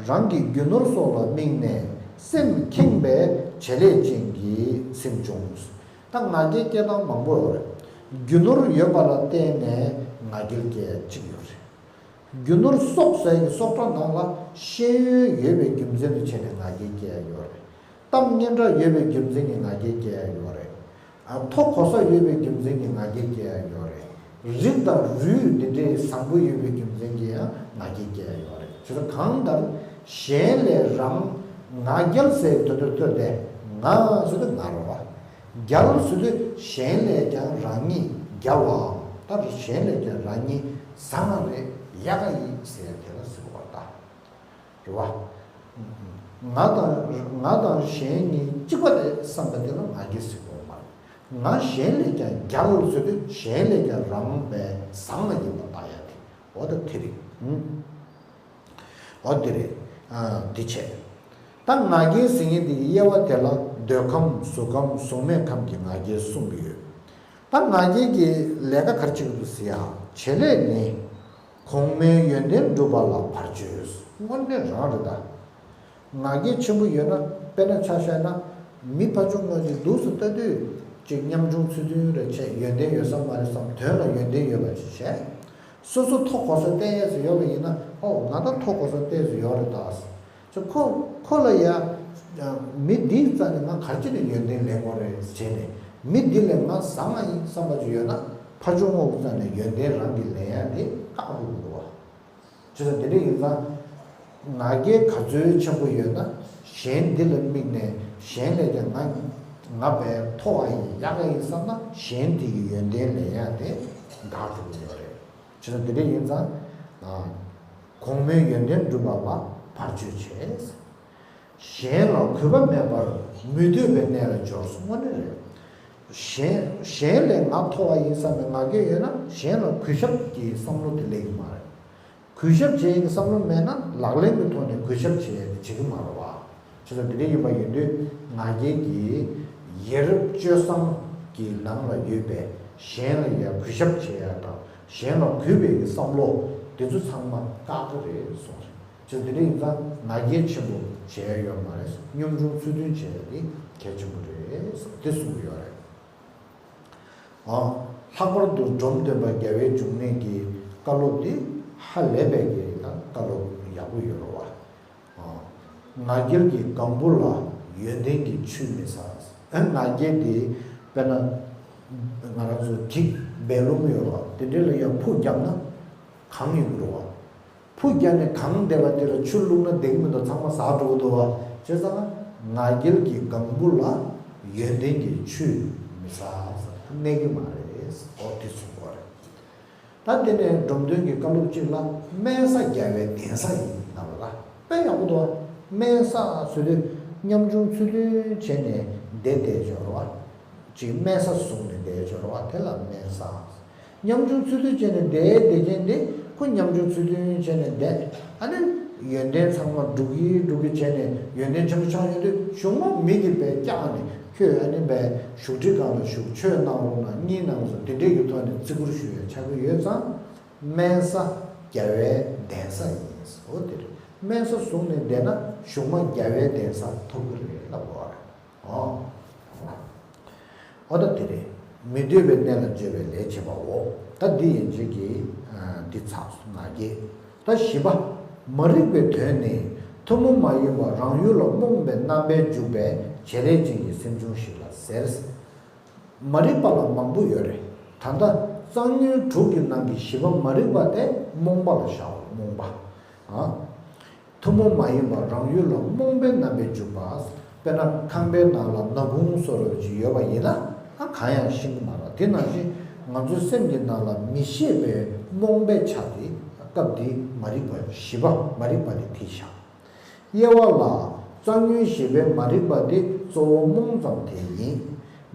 རང་གི་རྒྱུ་ནོར་སོགས་ལ་དམིགས་ནས་སེམས་ཁེངས་པའི་བྱེད་ལས་ཅན་གྱི་སེམས་བྱུང་། ད་ང་རྒྱལ་སྐྱེ་སྟངས་མང་པོ་ཡོད་རེད། རྒྱུ་ནོར་ཡོད་པ་ལ་བརྟེན་ནས་ང་རྒྱལ་སྐྱེ་ཡ་གཅིག་ཡོད་རེད། རྒྱུ་ནོར་གསོག་ཟེར་གྱི་གསོག་གྲོགས་ནང་ལ་ཤེས་ཡོན་ཡོད་པའི་རྒྱུ་མཚན་དུ་བྱས་ནས་ང་རྒྱལ་སྐྱེ་ཡ་ཡོད་རེད། གཏམ་སྙན་གྲགས་ཡོད་པའི་རྒྱུ་མཚན་གྱིས་ང་རྒྱལ་སྐྱེ་ཡ་ཡོད་རེད། ཨ། མཐོ་གོ་ས་ཡོད་པའི་རྒྱུ་མཚན་གྱིས་ང་རྒྱལ་སྐྱེ་ཡ་ཡོད་རེད། རིགས་དང་རུས་འདི་འདྲའི་བཟང་པོ་ཡོད་པའི་རྒྱུ་མཚན་གྱིས་ཡང་ང་རྒྱལ་སྐྱེ་ཡ་ཡོད་རེད། བྱས་ཙང་གང་ལྟར་གཞན་ལས་རང་། ང་རྒྱལ་ཟེར་དུས་དུས་དེ་ང་ཟེར་དུས་ང་རེད་བ། རྒྱལ་ཟེར་དུས་གཞན་ལས་ཀྱང་རང་ཉིད་རྒྱལ་བའམ། ད་གཞན་ལས་ཀྱང་རང་ཉིད་བཟང་བ་རེད། ཡག་ག་ཡིན་ཟེར་དེ་ལ་ཟེར་བ་ད། རེད་བ། ང་དང་ང་དང་གཞན་གཉིས་གཅིག་པ་རེད་བསམ་པ་དེ་ལ་ང་རྒྱལ་ཟེར་དགོས་མ་རེད། ང་གཞན་ལས་ཀྱང་རྒྱལ་ཟེར་དུས་གཞན་ལས་ཀྱང་རང་བས་བཟང་བ་ཡིན་པ་ལྟ་ཡ་དེ། འོ་ད་དེ་རེད། ཨུ། འོ་དེ་རེད། ཨ། དེ་བྱས། ད་ང་རྒྱལ་ཟེར་མཁན་དེ་གི་དབྱེ་བ་དེ་ལ་འདོད་ཁམས་གཟུགས་ཁམས་གཟུགས་མེད་ཁམས་ཀྱི་ང་རྒྱལ་གསུངས་ཀྱི་ཡོད། ད་ང་རྒྱལ་གྱི་ལས་ཀ་ག་རེ་བྱེད་ཀྱི་འདུག་ཟེར་ཡ། བྱེད་ལས་ནི། གོང་མའི་ཡོན་ཏན་སྒྲུབ་པ་ལ་བར་གཅོད། དངོས་གནས་རང་རེད་ད། ང་རྒྱལ་ཆེན་པོ་ཡོད་ན། དཔེར་ན་ཆ་བཞག་ན། མི་ཕར་ཕྱོགས་ངོས་ཀྱི་འདུག་སེ་ལྟ་དུས། ཅིག་ཉམ་ཆུང་ཚུལ་མཐུན་རེ་བྱས། ཡོན་ཏན་ཡོད་ས་མ་རེད་བསམ། དོན་ལ་ཡོན་ཏན་ཡོད་པ་ཅིག་བྱས། སོ་སོ་མཐོ་གོ་ས་བསྟན་ཡས་སུ་ཡོད་པ་ཡིན་ན། ཨོ། ང་ད་མཐོ་གོ་ས་བསྟན་སུ་ཡོད་རེད་ད། ཅེས་ཁོ་ཁོ་ལ་ཡ། མི་འདིའི་རྩ་ནས་ང་ག་རེ་བྱས་ནས་ཡོན་ཏན་ལེན་དགོས་རེད་བྱས་ནས། མི་འདི་ལས་ང་བཟང་ང་ཡིན་བསམ་པ་ཅིག་ཡོད་ན། ཕར་ཕྱོགས་ངོས་ཀྱི་རྩ་ནས་ཡོན་ཏན་རང་གིས་ལེན་ཡ་དེ་བཀག་འགྲོ་གི་འདུག་བ། བྱས་ཙང་དེ་འདྲ་ཡིན་ཙང་། ང་རྒྱལ་ག་ཚོད་ཆེན་པོ་ཡོད་ན། གཞན་འདི་ལ་དམིགས་ནས་གཞན་ལས་ཀྱང་ང་ང་བས་མཐོ་བ་ཡིན། ཡག་ག་ཡིན་བསམ་ན། གཞན་དེ་གི་ཡོན་ཏན་ལེན་ཡ་དེ་འགག་འགྲོ་གི་ཡོད་རེད། བྱས་ཙང་དེ་འདྲ་ཡིན་ཙང་། ཨ། གོང་མའི་ཡོན་ཏན་སྒྲུབ་པ་ལ་བར་གཅོད་བྱས། གཞན་ལ་གུས་པ་མེད་པར་མི་འདོད་པའི་གནས་ལ་སྦྱོར་སོང་བ་ནི་རེད། གཞན་གཞན་ལས་ང་མཐོ་བ་ཡིན་བསམ་པའི་ང་རྒྱལ་ཡོད་ན། གཞན་ལ་གུས་ཞབས་ཀྱི་བསམ་བློ་དེ་སླེབས་ཀྱི་མ་རེད། གུས་ཞབས་བྱེད་ཡག་གི་བསམ་བློ་མེད་ན། ལག་ལེན་གྱི་ཐོག་ནས་གུས་ཞབས་བྱེད་ཡག་དེ་བྱེད་ཀྱི་མ་རེད་བ། བྱས་ཙང་དེ་འདྲ་ཡིན་པ་ཡིན་དུས། ང་རྒྱལ་གྱི་ཡ་རབས་སྤྱོད་བཟང་གི་ནང་ལ་ཡོད་པའི་གཞན་ལ་ཡ་གུས་ཞབས་བྱེད་ཡག་དང་། གཞན་ལ་གུས་པའི་གི་བསམ་བློ་དེ་ཚོ་ཚང་མ་བཀག་གི་རེད་གསུངས་རེད། བྱས་ཙང་དེ་འདྲ་ཡིན་ཙང་ང་རྒྱལ་ཆེན་པོ་བྱེད་ཡག་ཡོད་མ་རེད། ཉམ་ཆུང་ཚུལ་མཐུན་བྱེད་ཡག་དེ་གལ་ཆེན་པོ་རེད་དེ་གསུང་གི་ཡོད་རེད། ཨ། ལྷག་པར་དུ་འབྲོམ་སྟོན་པ་རྒྱལ་བའི་འབྱུང་གནས་ཀྱི་བཀའ་སློབ་འདི་ཧ་ལས་པའི་གི་ད་བཀའ་སློབ་ཡག་པོ་ཡོད་རེད་བ། ཨ། ང་རྒྱལ་གྱི་གང་བུ་ལ་ཡོན་ཏན་གྱི་ཆུ་མི་ཟ། ཨ། ང་རྒྱལ་འདི་དཔེར་ན་ང་རང་ཚོ་བྲིས་སྦས་ལུང་ཡོད་རེད་བ། དེ་འདྲ་ལ་ཡང་ཕུ་བརྒྱབ་ན་གང་ཡོང་གི་རེད་བ། ཕུ་བརྒྱབ་ནས་གང་བསྡད་པ་དེ་ལ་ཆུ་བླུགས་ན་བསྡད་ཀྱི་མི་འདུག་ཚང་མ་ཟག་འགྲོ་གི་འདུག་བ། བྱས་ཙང་ང་རྒྱལ་གྱི་གང་བུ་ལ་ཡོན་ཏན་གྱི་ཆུ་མི་ཟ། གནས་ཀྱི་མ་རེད། འོ་དེ་གསུངས་པ་རེད། ད་དེ་ནས་འབྲོམ་སྟོན་གྱི་བཀའ་སློབ་གཅིག་ལ། དམན་ས་རྒྱལ་བའི་གདན་ས་ཡིན་ལབ་པ་ལ་དཔེ་ཡག་པོ་འདུག་དམན་ས་ཟེར་དུས་ཉམ་ཆུང་ཚུལ་མཐུན་བྱས་ནས་བསྡད་བསྡད་ཡོད་རེད་བ། ཅིག་དམན་ས་བཟུང་ནས་བསྡད་ཡོད་རེད་བ། དེ་ལ་དམན་ས། ཉམ་ཆུང་ཚུལ་མཐུན་བྱས་ནས་བསྡད་བསྡད་མཁན་དེ། ཁོ་ཉམ་ཆུང་ཚུལ་མཐུན་བྱས་ནས་བསྡད། ཨ་ནི་ཡོན་ཏན་ཚང་མ་སྒྲུབ་ཀྱི་སྒྲུབ་ཀྱི་བྱས་ནས་ཡོན་ཏན་ཆེན་པོ་ཆགས་ཡོང་དུས། གཞུག་མ་མི་གིས་དཔེ་བཀྱགས་ནས། ཁྱོད་ཨ་ནི་དཔེ་བཞུགས་ཁྲི་སྒང་ལ་བཞུགས། ཆོས་གནང་རོགས་གནང་། གཉིད་གནང་རོགས། དེ་འདྲས་ཀྱི་ཐོག་ནས་བརྩི་བཀུར་ཞུ་ཡ་ཆགས་ཀྱི་ཡོད་ཙང་། དམན་ས་རྒྱལ་བའི་གདན་ས་ཡིན། འོ་དེ་རེད། དམན་ས་བཟུང་ནས་བསྡད་ན་གཞུག་མ་རྒྱལ་བའི་གདན་ས་ཐོབ་ཀྱི་རེད་ལབ་པ་རེད། ཨོ། ཨོ་ད་དེ་རེད། མི་འདོད་པའི་གནས་ལ་སྦྱོར་བའི་ལས་བྱེད་པའོ། ད་འདི་ཡན་ཆད་ཀྱི། ཨ། འདི་ཚར་སོང་། ང་རྒྱལ། ད་བཞི་པ། མ་རིག་པའི་དོན་ནི། ཐུན་མོང་མ་ཡིན་པ་རང་ཡུལ་ལ་རྨོངས་པའི་རྣམ་པས་འཇུག་པའི་བྱེད་ལས་ཅན་གྱི་སེམས་བྱུང་ཞིག་ལ་ཟེར། མ་རིག་པ་ལ་མང་པོ་ཡོད་རེད། ད་ལྟ་རྩ་རྙིང་དྲུག་གི་ནང་གི་བཞི་པ་མ་རིག་པ་དེ་རྨོངས་པ་ལ་བཞག་རྨོངས་པ། ཨ། ཐུན་མོང་མ་ཡིན་པ་རང་ཡུལ་ལ་རྨོངས་པའི་རྣམ་པས་འཇུག་པ། དཔེར་ན་ཁང་པའི་ནང་ལ་ནག་ཁུང་བཟོ་འདྲ་ཅིག་ཡོད་པ་ཡིན་ན། ཨ། གང་ཡང་ཤེས་ཀྱི་མ་རེད། དེ་ནང་བཞིན་ང་ཚོའི་སེམས་ཀྱི་ནང་ལ་མི་ཤེས་པའི་རྨོངས་པའི་ཆ་དེ། སྐབས་འདིའི་མ་རིག་པ་བཞི་པ། མ་རིག་པ་དེ་དེ་བཞག་དབྱེ་བ་ལ། རྩ་རྙིང་བཞི་པའི་མ་རིག་པ་དེ་གཙོ་བོ་རྨོངས་ཙམ་དེ་ཡིན།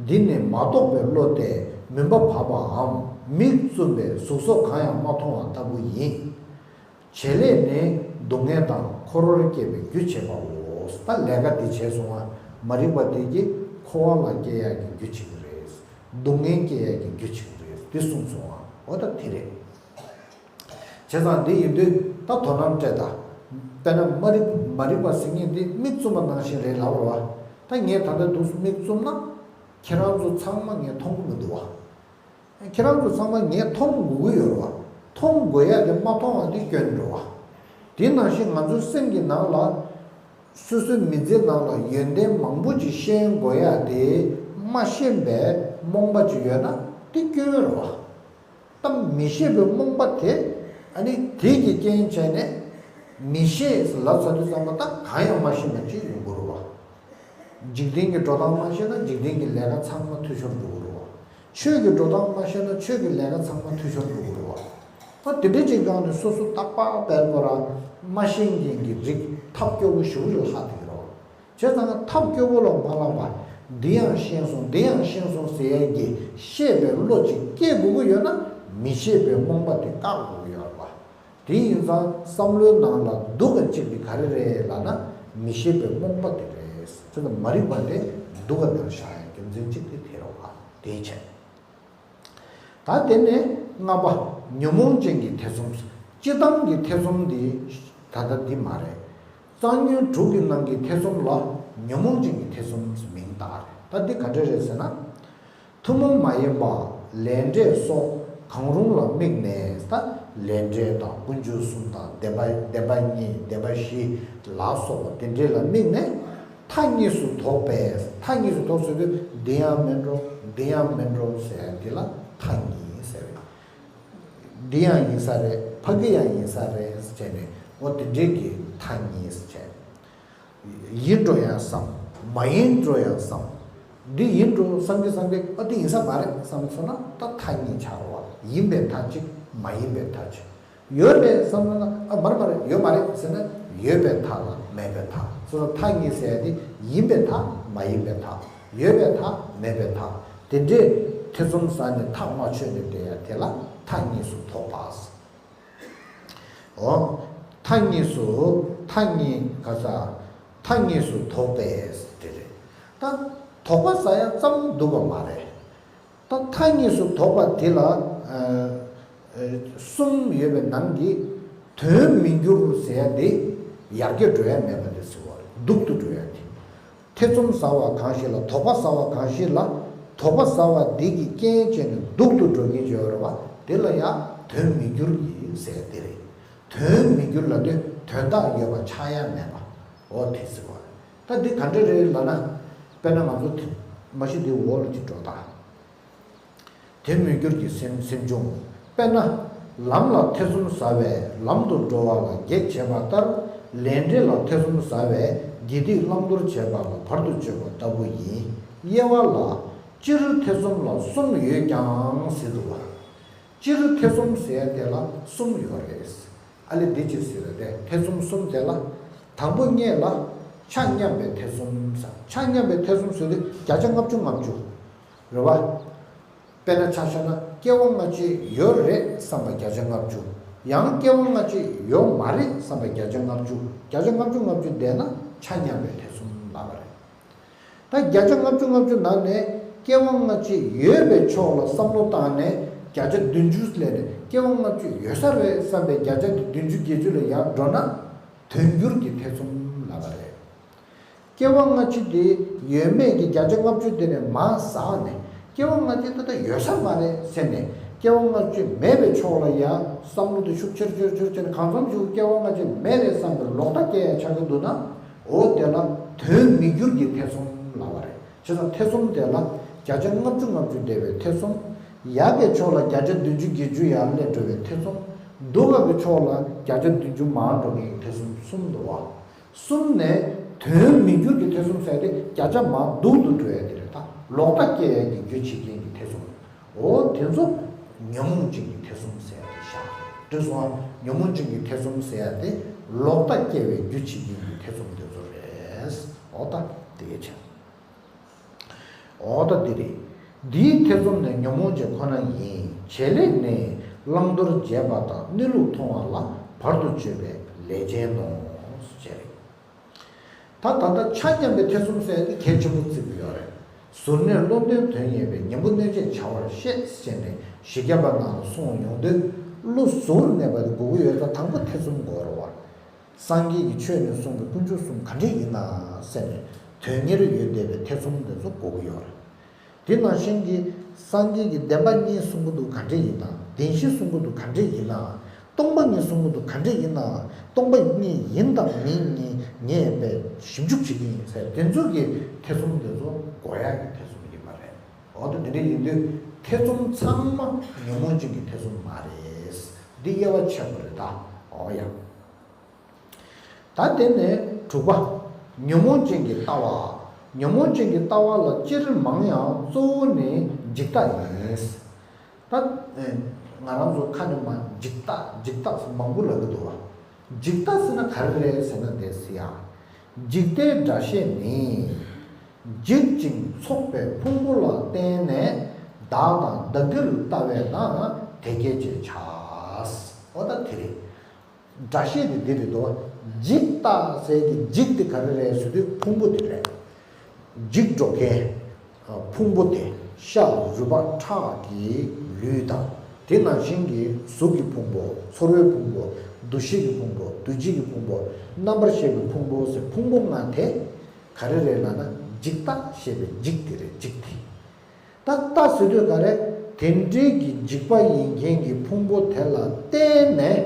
འདི་ནི་མ་རྟོགས་པའི་བློ་སྟེ་མུན་པ་བབས་པའམ་མིག་བཙུམས་པས་གཟུགས་སོགས་གང་ཡང་མ་མཐོང་བ་ལྟ་བུ་ཡིན། བྱེད་ལས་ནི་སྡུག་བསྔལ་དང་འཁོར་བར་སྐྱེ་བའི་རྒྱུ་བྱེད་པའོ། ད་ལས་ཀ་འདི་བྱས་སོང་ང་ མ་རིག་པ་དེ་གིས་འཁོར་བ་ལ་སྐྱེ་ཡག་གི་རྒྱུ་བྱེད་ཀྱི་རེད། སྡུག་བསྔལ་སྐྱེ་ཡག་གི་རྒྱུ་བྱེད་ཀྱི་རེད། དེ་གསུངས་སོང་བ། འོ་ད་དེ་རེད། བྱས་ཙང་འདི་ཡིན་དུས་ད་དོ་སྣང་སྤྲད་དང་། དཔེར་ན་མ་རིག་མ་རིག་པ་ཟེར་མཁན་འདི་མིག་བཙུམ་པ་ནང་བཞིན་རེད་ལབ་རེད་བ། ད་ངས་ད་ལྟ་འདུག་སེ་མིག་བཙུམ་ན། ཁྱེད་རང་ཚོ་ཚང་མ་ངས་མཐོང་གི་མི་འདུག་བ། ཁྱེད་རང་ཚོ་ཚང་མ་ངས་མཐོང་དགོས་ཀྱི་ཡོད་རེད་བ། མཐོང་དགོས་ཡ་དེ་མ་མཐོང་བ་དེ་སྐྱོན་རེད་བ། དེ་ནང་བཞིན་ང་ཚོའི་སེམས་ཀྱི་ནང་ལ། སོ་སོའི་མི་ཚེའི་ནང་ལ་ཡོན་ཏན་མང་པོ་ཅིག་ཤེས་དགོས་ཡ་དེ་མ་ཤེས་པའི་རྨོངས་པ་ཅིག་ཡོད་ན་དེ་སྐྱོན་རེད་བ། ད་མི་ཤེས་པའི་རྨོངས་པ་དེ། ཨ་ནི་དེ་གི་རྐྱེན་བྱས་ནས་མི་ཤེས་ལབ་ཚར་དུས་ཙམ་པ་ད་གང་ཡང་མ་ཤེས་པ་ཅིག་ཡོང་གི་རེད་བ། འཇིག་རྟེན་གྱི་འགྲོ་སྟངས་མ་ཤེས་ན་འཇིག་རྟེན་གྱི་ལས་ཀ་ཚང་མ་འཐུས་ཤོར་འགྲོ་གི་རེད་བ། ཆོས་ཀྱི་འགྲོ་སྟངས་མ་ཤེས་ན་ཆོས་ཀྱི་ལས་ཀ་ཚང་མ་འཐུས་ཤོར་འགྲོ་གི་རེད་བ། ད་དེ་འདྲ་ཅིག་སྒང་ནས་སོ་སོ་རྟག་པར་དཔལ་པོ་ར་མ་ཤེས་མཁན་གྱི་རིགས་ཐབས་སྐྱོ་པོ་ཞེ་པོ་ཅིག་ལྷག་བསྡད་ཀྱི་རེད་བ། བྱས་ཙང་ཐབས་སྐྱོ་པོ་ལ་མ་བསླངས་པར་འདི་ཡང་ཤེས་སོང་འདི་ཡང་ཤེས་སོང་ཟེར་ཡས་ཀྱི་ཤེས་པའི་བློ་ཅིག་སྐྱེ་དགོས་ཀྱི་ཡོད་ན་མི་ཤེས་པའི་རྨོངས་པ་དེ་བཀག་དགོས་ཀྱི་ཡོད་རེད་བ། དེ་ཡིན་ཙང་བསམ་བློའི་ནང་ལ་སྡུག་ག་གཅིག་དེ་ག་རེ་རེད་ལབ་ན་མི་ཤེས་པའི་རྨོངས་པ་དེ་རེད། དེ་ལ་མ་རིག་པ་དེ་སྡུག་ག་ནང་བཞག་ཡ་རྒྱུ་མཚན་གཅིག་དེ་དེ་རེད་བ། དེའི་ཕྱིར། ད་དེ་ནས་ལྔ་པ། ཉོན་མོངས་ཅན་གྱི་ཐེ་ཚོམ། སྤྱིར་བཏང་གི་ཐེ་ཚོམ་འདི་ད་ལྟ་འདི་མ་རེད། རྩ་ཉོན་དྲུག་གི་ནང་གི་ཐེ་ཚོམ་ལ་ཉོན་མོངས་ཅན་གྱི་ཐེ་ཚོམ་མིང་བཏགས་རེད། ད་འདི་ག་འདྲ་རེད་ཟེར་ན། ཐུན་མོང་མ་ཡིན་པ། ལས་འབྲས་སོགས་གང་རུང་ལ་དམིགས་ནས་ད་ལས་འབྲས་དང་ཀུན་འབྱུང་གསུམ་དང་བདེན་པ་བདེན་པ་གཉིས་བདེན་པ་བཞི་ལ་སོགས་པ་དེ་འདྲས་ལ་དམིགས་ནས་མཐའ་གཉིས་སུ་དོགས་པས། མཐའ་གཉིས་སུ་དོགས་ཟེར་དུས་འདི་ཡང་མིན་འགྲོ་འདི་ཡང་མིན་འགྲོ་ཟེར་ཡ་འདི་ལ་མཐའ་གཉིས་ཟེར་བས། འདི་ཡང་ཡིན་ས་རེད། ཕ་གི་ཡང་ཡིན་ས་རེད་བྱས་ནས་འོ་དེ་འདྲས་ཀྱི་མཐའ་གཉིས་བྱས། ཡིན་འགྲོ་ཡང་བསམ། མ་ཡིན་འགྲོ་ཡང་བསམ། འདི་ཡིན་འགྲོ་བསམ་གྱི་བསམ་གྱི་ཨ་འདི་ཡིན་ས་མ་རེད་བསམ་སོང་ན་ད་མཐའ་གཉིས་ཆགས་རོགས། ཡིན་པའི་མཐའ་གཅིག་མ་ཡིན་པའི་མཐའ་གཅིག་ཡོད་རེད་བསམ་ན་ཨ་མ་རེད་མ་རེད་ཡོད་མ་རེད་ཟེར་ན་ཡོད་པའི་མཐའ་དང་མེད་པའི་མཐའ། སོ་སོ་མཐའ་གཉིས་ཟེར་ཡ་དེ་ཡིན་པའི་མཐའ་མ་ཡིན་པའི་མཐའ་ཡོད་པའི་མཐའ་མེད་པའི་མཐའ་དེ་འདྲས་ཐེ་ཚོམ་ཟ་ནས་ཐག་མ་ཆོད་ནས་བསྡད་ཡ་དེ་ལ་མཐའ་གཉིས་སུ་དོགས་པ། འོ། མཐའ་གཉིས་སུ་མཐའ་གཉིས་ག་ས། མཐའ་གཉིས་སུ་དོགས་པས་དེ་རེད། ད་དོགས་པ་ཟ་ཡ་ཙམ་འདུག་པ་མ་རེད། ད་མཐའ་གཉིས་སུ་དོགས་པ་དེ་ལ་ཨ་ཨ་གསུམ་ཡོད་པའི་ནང་གི་དོན་མི་འགྱུར་ཟེར་ཡ་དེ་ཡར་རྒྱས་འགྲོ་ཡ་མེད་པ་དེ་ཟེར་བ་རེད། སྡུག་ཏུ་འགྲོ་ཡ་དེ། ཐེ་ཚོམ་ཟ་བ་གང་ཞིག་ལ་དོགས་པ་ཟ་བ་གང་ཞིག་ལ་དོགས་པ་ཟ་བ་འདི་གི་རྐྱེན་བྱས་ནས་སྡུག་ཏུ་འགྲོ་མཁན་ཅིག་ཡོད་རེད་བ། དེ་ལ་ཡང་དོན་མི་འགྱུར་གྱི་ཟེར་དེ་རེད། དོན་མི་འགྱུར་ལབ་དུས་དོན་དག་ཡོད་པ་ཆགས་ཡ་མེད་པ། འོ་དེ་ཟེར་བ་རེད། ད་འདི་ག་འདྲ་རེད་ལབ་ན། དཔེར་ན་ང་ཚོ་དེ་མ་གཞི་འདི་འོག་ལ་ཅིག་འགྲོ་དང་། དེ་མི་འགྱུར་གྱི་སེམས་སེམས་བྱུང་། དཔེར་ན། ལམ་ལ་ཐེ་ཚོམ་ཟ་བས་ལམ་དུ་འགྲོ་བ་ལ་གེགས་བྱེད་པ་ལྟར། ལས་འབྲས་ལ་ཐེ་ཚོམ་ཟ་བས་དགེ་སྡིག་བླང་དོར་བྱེད་པ་ལ་བར་དུ་གཅོད་པ་ལྟ་བུ་ཡིན། དབྱེ་བ་ལ། སྤྱིར་ཐེ་ཚོམ་ལ་གསུམ་ཡོད་ཀྱང་ཟེར་འདུག་བ། སྤྱིར་ཐེ་ཚོམ་ཟེར་ཡ་དེ་ལ་གསུམ་ཡོད་རེད། ཨ་ལེ་འདི་ཅི་ཟེར་རེད་དེ་ཐེ་ཚོམ་གསུམ་དེ་ལ། དང་པོ་སྔོན་ལ། ཆ་མཉམ་པའི་ཐེ་ཚོམ་ཟེར། ཆ་མཉམ་པའི་ཐེ་ཚོམ་ཟེར་དུས་བརྒྱ་ཆ་ལྔ་བཅུ་ལྔ་བཅུ། རེད་བ། དཔེར་ན་ཆ་བཞག་ན་སྐྱེ་བ་སྔ་ཕྱི་ཡོད་རེད་བསམ་པ་བརྒྱ་ཆ་ལྔ་བཅུ། ཡང་སྐྱེ་བ་སྔ་ཕྱི་ཡོད་མ་རེད་བསམ་པ་བརྒྱ་ཆ་ལྔ་བཅུ། བརྒྱ་ཆ་ལྔ་བཅུ་ལྔ་བཅུ་བསྡད་ན་ཆ་མཉམ་པའི་ཐེ་ཚོམ་ལབ་པ་རེད། ད་བརྒྱ་ཆ་ལྔ་བཅུ་ལྔ་བཅུ་ནང་ནས་སྐྱེ་བ་སྔ་ཕྱི་ཡོད་པའི་ཕྱོགས་ལ་བསམ་བློ་བཏང་ནས་བརྒྱ་ཆ་བདུན་ཅུ་སླེབས་ནས་སྐྱེ་བ་སྔ་ཕྱི་ཡོད་ས་རེད་བསམ་པའི་བརྒྱ་ཆ་དེ་བདུན་ཅུ་བརྒྱད་ཅུ་ལ་ཡར་འགྲོ་ན་དོན་འགྱུར་གྱི་ཐེ་ཚོམ་ལབ་པ་རེད། སྐྱེ་བ་སྔ་ཕྱི་དེ་ཡོད་མེད་ཀྱི་བརྒྱ་ཆ་ལྔ་བཅུ་དེ་ནས་མར་ཟགས་ནས་སྐྱེ་བ་སྔ་ཕྱི་ད་ལྟ་ཡོད་ས་མ་རེད་ཟེར་ནས་སྐྱེ་བ་སྔ་ཕྱི་མེད་པའི་ཕྱོགས་ལ་ཡང་བསམ་བློ་དེ་ཤུགས་ཆེར་ཆེར་ཆེར་བྱས་ནས་གང་འཚམ་ཞིག་སྐྱེ་བ་སྔ་ཕྱི་མེད་རེད་བསམ་པའི་ལོག་ལྟ་སྐྱེ་ཡ་ཆགས་ཀྱི་འདུག་ན་འོ་དེ་ལ་དོན་མི་འགྱུར་གྱི་ཐེ་ཚོམ་ལབ་པ་རེད། བྱས་ཙང་ཐེ་ཚོམ་དེ་ལ་བརྒྱ་ཆ་ལྔ་བཅུ་ལྔ་བཅུ་བསྡད་པའི་ཐེ་ཚོམ། ཡག་གི་ཕྱོགས་ལ་བརྒྱ་ཆ་བདུན་ཅུ་བརྒྱད་ཅུ་ཡར་སླེབས་འགྲོ་བའི་ཐེ་ཚོམ། སྡུག་ག་གི་ཕྱོགས་ལ་བརྒྱ་ཆ་བདུན་ཅུ་མར་འགྲོ་མཁན་གྱི་ཐེ་ཚོམ་གསུམ་འདུག་བ། གསུམ་ནས་དོན་མི་འགྱུར་གྱི་ཐེ་ཚོམ་ཟེར་ཏེ་བརྒྱ་ཆ་མར་སྡུག་ཏུ་འགྲོ་ཡ་དེ་རེད། ད་ལོག་ལྟ་སྐྱེ་ཡ་གི་རྒྱུ་བྱེད་མཁན་གྱི་ཐེ་ཚོམ། འོ་དེ་ཚོ་ཉོན་མོངས་ཅན་གྱི་ཐེ་ཚོམ་ཟེར་ཡ་དེ་བཞག་འགྲོ་སོང་བ། ཉོན་མོངས་ཅན་གྱི་ཐེ་ཚོམ་ཟེར་ཡ་དེ་ལོག་ལྟ་སྐྱེ་བའི་རྒྱུ་བྱེད་མཁན་གྱི་ཐེ་ཚོམ་དེ་ཚོ་རེད། འོ་ད་དེ་ག་ཆ། འོ་ད་འདི་རེད། འདིའི་ཐེ་ཚོམ་ནི་ཉོན་མོངས་ཅན་ཁོ་ན་ཡིན། བྱེད་ལས་ནི་བླང་དོར་འབྱེད་པ་དང་གནས་ལུགས་མཐོང་བ་ལ་བར་དུ་གཅོད་པའི་ལས་ཅན་ནོ། ཞེས་རེད། ད་ད་ལྟ་ཆ་མཉམ་པའི་ཐེ་ཚོམ་ཟེར་ཡ་དེ་གལ་ཆེན་པོ་བརྩི་གི་ཡོད་རེད། གཟུར་གནས་བློ་ལྡན་དོན་གཉེར་བས། ཉན་པོ་གནོད་བྱེད་བྱ་བར་བཤད་ཅེས་ནས། བཞི་བརྒྱ་པ་རྣམས་ལ་གསུངས་ཡོང་དུས། བློ་གཟུར་གནས་པ་དེ་དགོས་ཀྱི་ཡོད་ཙང་དང་པོ་ཐེ་ཚོམ་དགོས་རེད་བ། སངས་རྒྱས་ཀྱི་ཆོས་ནས་གསུངས་པའི་དཀོན་མཆོག་གསུམ་ག་འདྲས་ཡིན་ན་ཟེར་ནས་དོན་གཉེར་ཡོད་བསྡད་པའི་ཐེ་ཚོམ་དེ་ཚོ་དགོས་ཀྱི་ཡོད་རེད། དེ་ནང་བཞིན་གྱི་སངས་རྒྱས་ཀྱི་བདེན་པ་གཉིས་གསུང་གི་འདུག་ག་འདྲས་ཡིན་ན། བདེན་བཞི་གསུང་གི་འདུག་ག་འདྲས་ཡིན་ན། སྟོང་པ་ཉིད་གསུང་གི་འདུག་ག་འདྲས་ཡིན་ན། སྟོང་པ་ཉིད་ཡིན་དང་མིན་གཉིས་ངས་དཔེ་ཞིབ་འཇུག་བྱེད་ཀྱི་ཡིན་ཟེར། དེ་ཚོ་གི་ཐེ་ཚོམ་དེ་ཚོ་དགོས་ཡག་གི་ཐེ་ཚོམ་ཡིན་པ་རེད། འོ་ད་དེ་འདྲས་ཡིན་དུས་ཐེ་ཚོམ་ཚང་མ་ཉོན་མོངས་ཅན་གྱི་ཐེ་ཚོམ་མ་རེད། འདི་དབྱེ་བ་ཕྱེ་དགོས་རེད་ད། འོ་ཡ། ད་དེ་ནས་དྲུག་པ། ཉོན་མོངས་ཅན་གྱི་ལྟ་བ། ཉོན་མོངས་ཅན་གྱི་ལྟ་བ་ལ་སྤྱིར་མང་ཡང་གཙོ་བོ་ནི་འཇིག་ལྟ་ཡིན། ད་ཨེ་ང་རང་ཚོ་ཁ་ནས་མ་འཇིག་ལྟ་འཇིག་ལྟ་ཟེར་མང་པོ་ལབ་ཀྱི་འདུག་བ། འཇིག་ལྟ་ཟེར་ན་ག་རེ་རེད་ཟེར་ན། དེ་ཟེར་ཡ། འཇིག་ལྟའི་སྒྲ་བཤད་ནི། འཇིག་ཅིང་ཚོགས་པའི་ཕུང་པོ་ལ་བརྟེན་ནས་བདག་དང་བདག་གིར་ལྟ་བས་ན་དེ་སྐད་ཅེས་བྱ། འོ་ད་དེ་རེད། སྒྲ་བཤད་དེ་འདི་རེད་དོ། འཇིག་ལྟ་ཟེར་གྱི་འཇིག་དེ་ག་རེ་རེད་ཟེར་དུས་ཕུང་པོ་དེ་རེད། འཇིག་འགྲོ་མཁན་ཕུང་པོ་དེ། ཤ་རུས་པ་ཁྲག་གི་ལུས་དང་། དེ་ནང་བཞིན་གྱི་གཟུགས་ཀྱི་ཕུང་པོ། ཚོར་བའི་ཕུང་པོ། འདུ་ཤེས་ཀྱི་ཕུང་པོ། འདུ་བྱེད་ཀྱི་ཕུང་པོ། རྣམ་པར་ཤེས་པའི་ཕུང་པོ་ཟེར་ཕུང་པོ་ལྔ་དེ་ག་རེ་རེད་ལབ་ན། འཇིག་ལྟ་ཞེས་པའི་འཇིག་དེ་རེད། འཇིག་དེ། ད་ལྟ་ཟེར་དུས་ག་རེ། དེ་འདྲའི་གི་འཇིག་པ་ཡིན་མཁན་གྱི་ཕུང་པོ་དེ་ལ་བརྟེན་ནས་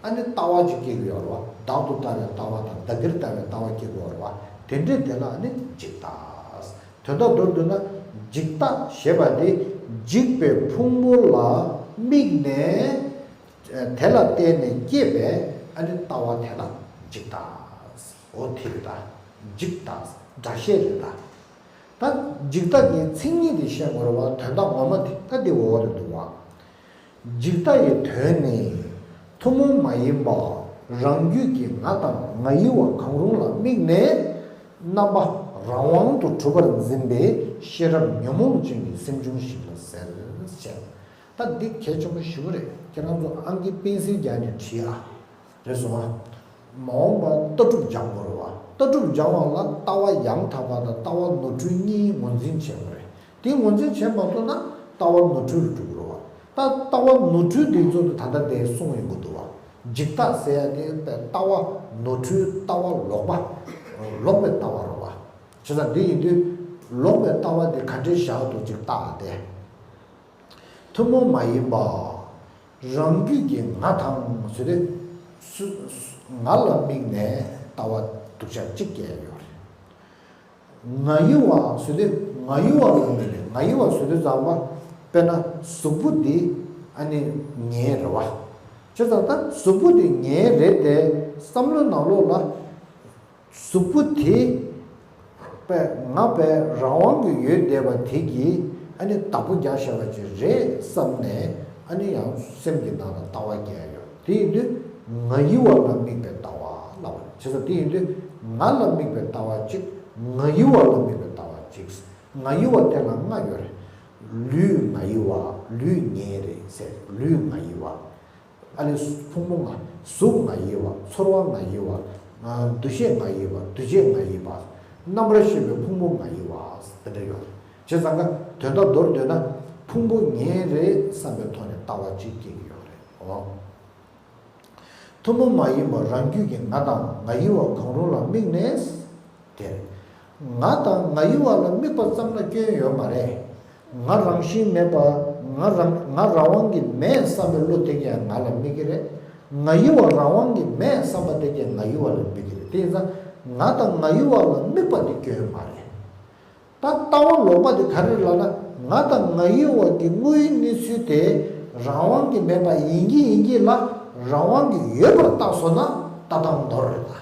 ཨ་ནི་ལྟ་བ་ཅིག་སྐྱེ་གི་ཡོད་རེད་བ། བདག་ཏུ་ལྟ་བའི་ལྟ་བ་དང་བདག་གིར་ལྟ་བའི་ལྟ་བ་སྐྱེ་གི་ཡོད་རེད་བ། དེ་འདྲའི་དེ་ལ་ཨ་ནི་འཇིག་ལྟ། དོན་དག་མདོར་བསྡུས་ན་འཇིག་ལྟ་ཞེས་པ་དེ་འཇིག་པའི་ཕུང་པོ་ལ་དམིགས་ནས་དེ་ལ་བརྟེན་ནས་སྐྱེས་པའི་ཨ་ནི་ལྟ་བ་དེ་ལ་འཇིག་ལྟ། འོ་དེ་རེད་ད། འཇིག་ལྟ་སྒྲ་བཤད་རེད་ད། ད་འཇིག་ལྟ་གི་མཚན་ཉིད་དེ་བཤད་དགོས་རེད་བ། དོན་དག་ངོ་མ་དེ་ད་འདི་འོག་ཏུ་འདུག་བ། འཇིག་ལྟ་ཡི་དོན་ནི། ཐུན་མོང་མ་ཡིན་པ་རང་རྒྱུད་ཀྱི་ང་དང་ང་ཡི་བ་གང་རུང་ལ་དམིགས་ནས་རྣམ་པ་རང་དབང་དུ་གྲུབ་པར་འཛིན་པའི་ཤེས་རབ་ཉོན་མོངས་ཅན་གྱི་སེམས་བྱུང་ཞིག་ལ་ཟེར་ཞེས། ད་འདི་གལ་ཆེན་པོ་ཞེ་པོ་རེད། ཁྱེད་རང་ཚོ་ཨང་ཀི་པེན་སིལ་རྒྱག་ནས་བྲིས་ཨ། རེད་སོང་ཨ། མ་འོངས་པ་ལྟ་གྲུབ་སྦྱང་དགོས་རེད་བ། ལྟ་གྲུབ་སྦྱང་བ་ལ་ལྟ་བ་ཡང་དག་པ་དང་ལྟ་བ་ནོར་འཁྲུལ་གཉིས་ངོས་འཛིན་བྱེད་དགོས་རེད། དེ་ངོས་འཛིན་བྱེད་མ་ཐུབ་ན་ལྟ་བ་ནོར་འཁྲུལ་ལ་འགྲོ་གི་རེད་བ། ད་ལྟ་བ་ནོར་འཁྲུལ་དེ་ཚོ་ད་ལྟ་དེ་གསུངས་ཡོང་གི་འདུག་བ། འཇིག་ལྟ་ཟེར་ཡ་དེ་ལྟ་བ་ནོར་འཁྲུལ་ལྟ་བ་ལོག་པ། ལོག་པའི་ལྟ་བ་རེད་བ། བྱས་ཙང་འདི་ཡིན་དུས་ལོག་པའི་ལྟ་བ་དེ་ག་འདྲས་བཞག་འདུག་ཅིག་བལྟ་དེ། ཐུན་མོང་མ་ཡིན་པ། རང་རྒྱུད་ཀྱི་ང་དང་ཟེར་ཏེ། སུ་སུ་ང་ལ་དམིགས་ནས་ལྟ་བ་སྡུག་ཅག་གཅིག་སྐྱེ་ཡོད་རེད། ང་ཡི་བ་ཟེར་ཏེ་ང་ཡི་བ་ལ་དམིགས་ནས། ང་ཡི་བ་ཟེར་དུས་ཙམ་པ་དཔེར་ན་གཟུགས་པོ་འདི་ཨ་ནི་ངའི་རེད་བ། བྱས་ཙང་ད་གཟུགས་པོ་འདི་ངའི་རེད་དེ་བསམ་བློའི་ནང་ལོགས་ལ། གཟུགས་པོ་དེ་པས་ང་པས་རང་དབང་གི་ཡོད་བསྡད་པ་དེ་གིས་ཨ་ནི་བདག་པོ་རྒྱག་བཞག་པ་ཅིག་རེད་བསམ་ནས་ཨ་ནི་ཡང་སེམས་ཀྱི་ནང་ལ་ལྟ་བ་སྐྱེ་ཡ་ཡོད། དེ་ཡིན་དུས་ང་ཡི་བ་ལ་དམིགས་པའི་ལྟ་བ་ལབ་པ་རེད། བྱས་ཙང་དེ་ཡིན་དུས་ང་ལ་དམིགས་པའི་ལྟ་བ་གཅིག་ང་ཡི་བ་ལ་དམིགས་པའི་ལྟ་བ་གཅིག་ང་ཡི་བ་དེ་ལ་ལྔ་ཡོད་རེད། ལུས་ང་ཡི་བ། ལུས་ངའི་རེད་ཟེར། ལུས་ང་ཡི་བ། ཨ་ནི་ཕུང་པོ་ལྔ། གཟུགས་ང་ཡི་བ། ཚོར་བ་ང་ཡི་བ། ཨ་འདུ་ཤེས་ང་ཡི་བ། འདུ་བྱེད་ང་ཡི་བ། རྣམ་པར་ཤེས་པའི་ཕུང་པོ་ང་ཡི་བ། དེ་འདྲ་ཡོད་རེད། བྱས་ཙང་ཀ་དོན་དག་མདོར་བསྡུས་ན་ཕུང་པོ་ངའི་རེད་བསམ་པའི་ཐོག་ནས་ལྟ་བ་གཅིག་སྐྱེ་གི་ཡོད་རེད། འོ། ཐུན་མོང་མ་ཡིན་པ་རང་རྒྱུད་ཀྱི་ང་དང་ང་ཡི་བ་གང་རུང་ལ་དམིགས་ནས། དེར། ང་དང་ང་ཡི་བ་ལ་དམིགས་པ་ཙམ་ལ་སྐྱོན་ཡོད་མ་རེད། ང་རང་བཞིན་མེད་པ། ང་རང་ང་རང་དབང་གིས་མེད་བསམ་པའི་བློ་དེ་ཀྱང་ང་ལ་དམིགས་ཀྱི་རེད། ང་ཡི་བ་རང་དབང་གིས་མེད་བསམ་པ་དེ་ཀྱང་ང་ཡི་བ་ལ་དམིགས་ཀྱི་རེད། དེ་ཡིན་ཙང་ང་དང་ང་ཡི་བ་ལ་དམིགས་པ་དེ་སྐྱོན་ཡོད་མ་རེད། ད་ལྟ་བ་ལོག་པ་དེ་ག་རེ་ལབ་ན། ང་དང་ང་ཡི་བ་གི་དངོས་ཡོད་གནས་ཚུལ་དེ་རང་དབང་གིས་མེད་པ་ཡིན་གྱི་ཡིན་གྱི་ལ་རང་དབང་གིས་ཡོད་པར་བཏགས་སོང་ན་ལྟ་སྟངས་ནོར་རེད་ད།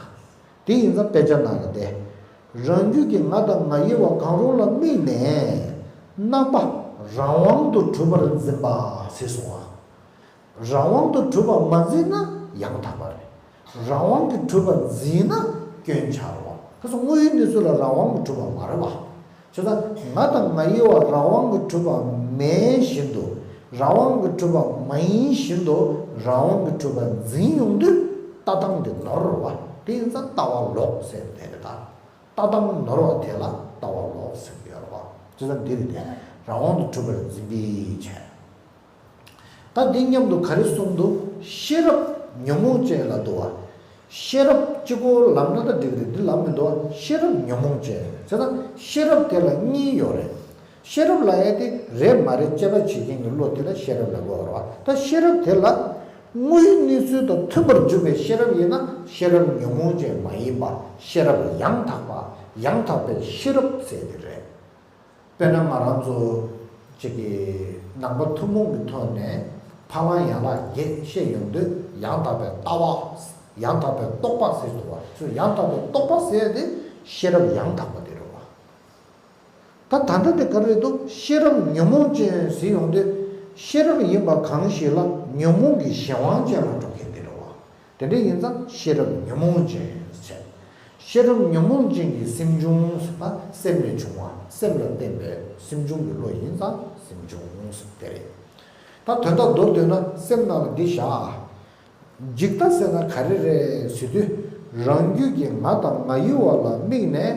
དེ་ཡིན་ཙང་དཔེ་ཆ་ནང་ལ་དེ། རང་རྒྱུད་ཀྱི་ང་དང་ང་ཡི་བ་གང་རུང་ལ་དམིགས་ནས་རྣམ་པ་རང་དབང་དུ་གྲུབ་པར་འཛིན་པ་ཟེར་སོང་ང་། རང་དབང་དུ་གྲུབ་པ་མ་འཛིན་ན་ཡང་དག་པ་རེད། རང་དབང་གིས་གྲུབ་པ་འཛིན་ན་སྐྱོན་ཆགས་རེད་བ། ཁ་སང་དངོས་ཡོད་གནས་ཚུལ་ལ་རང་དབང་གིས་གྲུབ་པ་མ་རེད་བ། བྱས་ཙང་ང་དང་ང་ཡི་བ་རང་དབང་གིས་གྲུབ་པ་མེད་བཞིན་དུ། རང་དབང་གིས་གྲུབ་པ་མ་ཡིན་བཞིན་དུ་རང་དབང་གིས་གྲུབ་པ་འཛིན་ཡོང་དུས་ལྟ་སྟངས་དེ་ནོར་རེད་བ། དེ་ཡིན་ཙང་ལྟ་བ་ལོག་ཟེར་དེ་རེད་ད། ལྟ་སྟངས་ནོར་བ་དེ་ལ་ལྟ་བ་ལོག་ཟེར་གྱི་ཡོད་རེད་བ། བྱས་ཙང་འདི་རེད་དེ། རང་དབང་དུ་གྲུབ་པར་འཛིན་པའི་ཕྱིར། ད་འདི་མཉམ་དུ་ག་རེ་གསུངས་འདུག་ཤེས་རབ་ཉོན་མོངས་ཅན་ལབ་འདུག་བ། ཤེས་རབ་གཅིག་པོ་ལབ་ན་ད་འགྲིག་རེད། འདི་ལབ་མི་འདུག་བ། ཤེས་རབ་ཉོན་མོངས་ཅན། བྱས་ཙང་ཤེས་རབ་དེ་ལ་གཉིས་ཡོད་རེད། ཤེས་རབ་ལབ་ཡ་དེ་རེད་མ་རེད་དཔྱད་པ་བྱེད་མཁན་གྱི་བློ་དེ་ལ་ཤེས་རབ་ལབ་དགོས་རེད་བ། ད་ཤེས་རབ་དེ་ལ་དངོས་ཡོད་གནས་ཚུལ་དང་མཐུན་པར་འཇུག་པའི་ཤེས་རབ་ཡིན་ན་ཤེས་རབ་ཉོན་མོངས་ཅན་མ་ཡིན་པ། ཤེས་རབ་ཡང་དག་པ། ཡང་དག་པའི་ཤེས་རབ་ཟེར་གྱི་རེད། དཔེར་ན་ང་རང་ཚོ་གཅིག་གི་ནང་པ་ཐུན་མོང་གི་ཐོག་ནས་ཕ་གླང་ཡན་ལག་བརྒྱད་བཤད་ཡོང་དུས། ཡང་དག་པའི་ལྟ་བ། ཡང་དག་པའི་རྟོག་པ་ཟེར་འདུག་བ། ཡང་དག་པའི་རྟོག་པ་ཟེར་ཡ་དེ་ཤེས་རབ་ཡང་དག་པ་དེ་རེད་བ། ད་ད་ལྟ་དེ་ག་རེ་འདུག་ཤེས་རབ་ཉོན་མོངས་ཅན་ཟེར་ཡོང་དུས། ཤེས་རབ་ཡིན་པ་གང་ཞིག་ལ་ཉོན་མོངས་ཀྱི་གཞན་དབང་ཅན་ལ་འགྲོ་མཁན་དེ་རེད་བ། དེ་འདྲ་ཡིན་ཙང་ཤེས་རབ་ཉོན་མོངས་ཅན་ཟེར། ཤེས་རབ་ཉོན་མོངས་ཅན་གྱི་སེམས་བྱུང་ཟེར་ན་སེམས་ལས་བྱུང་བ། སེམས་ལ་བརྟེན་པའི་སེམས་བྱུང་གི་བློ་ཡིན་ཙང་སེམས་བྱུང་ཟེར་དེ་རེད། ད་དོན་དག་མདོར་བསྡུས་ན་སེམས་ནང་ལ་འདི་བཞག་འཇིག་ལྟ་ཟེར་ན་ག་རེ་རེད་ཟེར་དུས། རང་རྒྱུད་ཀྱི་ང་དང་ང་ཡི་བ་ལ་དམིགས་ནས་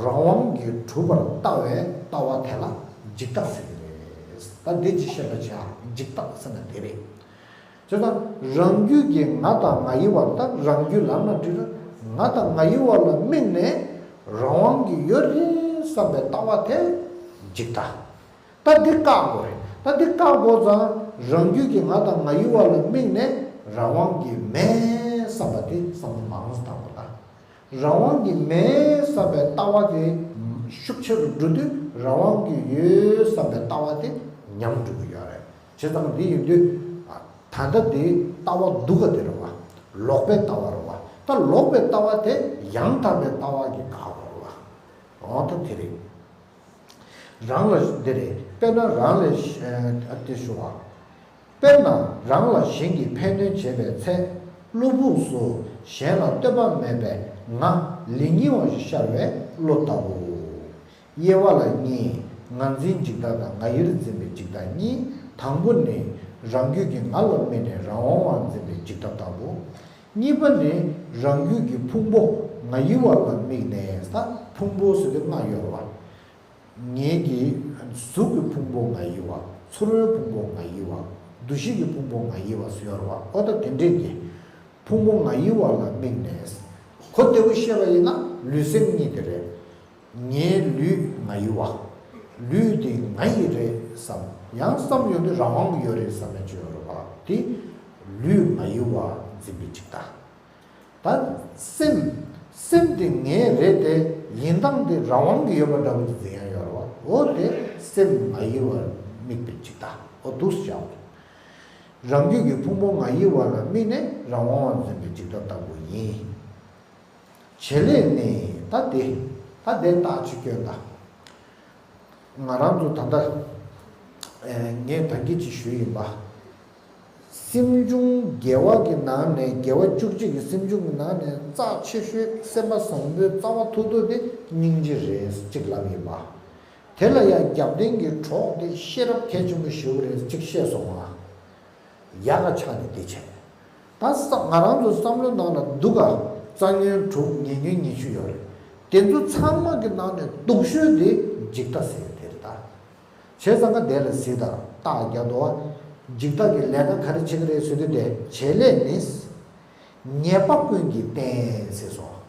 རང་དབང་གིས་གྲུབ་པར་ལྟ་བའི་ལྟ་བ་དེ་ལ་འཇིག་ལྟ་ཟེར་གྱི་རེད། ད་འདི་ཅི་བཤད་པ་བྱ། འཇིག་ལྟ་ཟེར་ན་དེ་རེད། བྱས་ཙང་རང་རྒྱུད་ཀྱི་ང་དང་ང་ཡི་བ། ད་རང་རྒྱུད་ལབ་ན་འགྲིག་རེད། ང་དང་ང་ཡི་བ་ལ་དམིགས་ནས་རང་དབང་གིས་ཡོད་རེད་བསམ་པའི་ལྟ་བ་དེ་འཇིག་ལྟ། ད་འདི་བཀག་དགོས་རེད། ད་འདི་བཀག་དགོས་ཙང་རང་རྒྱུད་ཀྱི་ང་དང་ང་ཡི་བ་ལ་དམིགས་ནས་རང་དབང་གིས་མེད་བསམ་པ་དེ་བསམ་བློ་མང་ཙམ་བཏང་དགོས། ད་རང་དབང་གིས་མེད་བསམ་པའི་ལྟ་བ་དེ་ཤུགས་ཆེ་རུ་འགྲོ་དུས་རང་དབང་གིས་ཡོད་བསམ་པའི་ལྟ་བ་དེ་ཉམས་འགྲོ་གི་ཡོད་རེད། བྱས་ཙང་འདི་ཡིན་དུས་ད་ལྟ་འདི་ལྟ་བ་སྡུག་ག་དེ་རེད་བ། ལོག་པའི་ལྟ་བ་རེད་བ། ད་ལོག་པའི་ལྟ་བ་དེ་ཡང་དག་པའི་ལྟ་བ་གིས་བཀག་དགོས་རེད་བ། འོ་ད་དེ་རེད། རང་ལ་འདི་རེད། དཔེར་ན་རང་ལ་ཨ་དེ་ཞུ་བ། དཔེར་ན་རང་ལ་གཞན་གྱིས་ཕན་གནོད་བྱེད་པའི་ཚེ། བློ་སྦུགས་སུ་གཞན་ལ་ལྟོས་པ་མེད་པའི་ང་ལས་ཉེ་བ་ཞིག་ཤར་བའི་བློ་ལྟ་བུ། དབྱེ་བ་ལ་གཉིས། ང་འཛིན་འཇིག་ལྟ་དང་ང་ཡིར་འཛིན་པའི་འཇིག་ལྟ་གཉིས། དང་པོ་ནི་རང་རྒྱུད་ཀྱི་ང་ལ་དམིགས་ནས་རང་དབང་བར་འཛིན་པའི་འཇིག་ལྟ་ལྟ་བུ། གཉིས་པ་ནི་རང་རྒྱུད་ཀྱི་ཕུང་པོ་ང་ཡི་བ་ལ་དམིགས་ནས། ད་ཕུང་པོ་ཟེར་དུས་ལྔ་ཡོད་རེད་བ། ངེད་ཀྱི་གཟུགས་ཀྱི་ཕུང་པོ་ང་ཡི་བ། ཚོར་བའི་ཕུང་པོ་ང་ཡི་བ། འདུ་ཤེས་ཀྱི་ཕུང་པོ་ང་ཡི་བ་ཟེར་ཡོད་རེད་བ། ཨོ་ད་དེ་འདྲས་ཀྱི་ཕུང་པོ་ང་ཡི་བ་ལ་དམིགས་ནས། གོ་བདེ་པོ་བཤད་པ་ཡིན་ན་ལུས་སེམས་གཉིས་དེ་རེད། ངའི་ལུས་ང་ཡི་བ། ལུས་དེ་ང་ཡི་རེད་བསམ། ཡང་བསམ་ཡོང་དུས་རང་དབང་གི་ཡོད་རེད་བསམ་ཡ་ཅིག་ཡོད་རེད་བ། དེ་ལུས་ང་ཡི་བ་འཛིན་པའི་འཇིག་ལྟ། ད་སེམས། སེམས་དེ་ངའི་རེད་དེ། ཡིན་སྟངས་དེ་རང་དབང་གིས་ཡོད་པ་འདྲ་བོ་ཅིག་འཛིན་ཡ་ཡོད་རེད་བ། འོ་དེ་སེམས་ང་ཡི་བར་དམིགས་པའི་འཇིག་ལྟ། འོ་འདུག་སེ་བྱའོ། རང་རྒྱུད་ཀྱི་ཕུང་པོ་ང་ཡི་བ་ལ་དམིགས་ནས་རང་དབང་བར་འཛིན་པའི་འཇིག་ལྟ་ལྟ་བུ་ཡིན། བྱེད་ལས་ནི་ད་དེ། ད་དེ་རྟགས་ཅིག་སྐྱོན་ད། ང་རང་ཚོ་ད་ལྟ་ངས་ད་གིན་ཅིག་ཞུས་ཡིན་པ། སེམས་བྱུང་དགེ་བ་གི་ནང་ནས། དགེ་བ་བཅུ་གཅིག་གི་སེམས་བྱུང་གི་ནང་ནས་རྩ་ཆེ་ཤོས་སེམས་པ་བཟང་པོའི་རྩ་བ་ཐུག་ཐུག་དེ་སྙིང་རྗེ་རེད་ཅིག་ལབ་ཡིན་པ། དེ་ལ་ཡང་རྒྱབ་རྟེན་གྱི་གྲོགས་དེ་ཤེས་རབ་གལ་ཆེན་པོ་ཞེ་པོ་རེད་ཅིག་བཤད་སོང་ང་། ཡག་ག་ཆགས་ནས་དེ་བྱས། ད་ས་ང་རང་ཚོ་བསམ་བློ་ནང་ལ་སྡུག་ག་རྩ་ཉོན་དྲུག་ཉེ་ཉོན་ཉི་ཤུ་ཡོད་རེད། དེ་ཚོ་ཚང་མ་གི་ནང་ནས་སྡུག་ཤོས་དེ་འཇིག་ལྟ་ཟེར་དེ་རེད་ད། བྱས་ཙང་ག་དེ་ལ་གཟིགས་དང་རྟགས་རྒྱག་དོ། འཇིག་ལྟ་གི་ལས་ཀ་ག་རེ་བྱེད་ཀྱི་རེད་ཟེར་དུས་དེ་བྱེད་ལས་ནི། ཉེས་པ་ཀུན་གྱི་རྟེན་ཟེར་སོང་།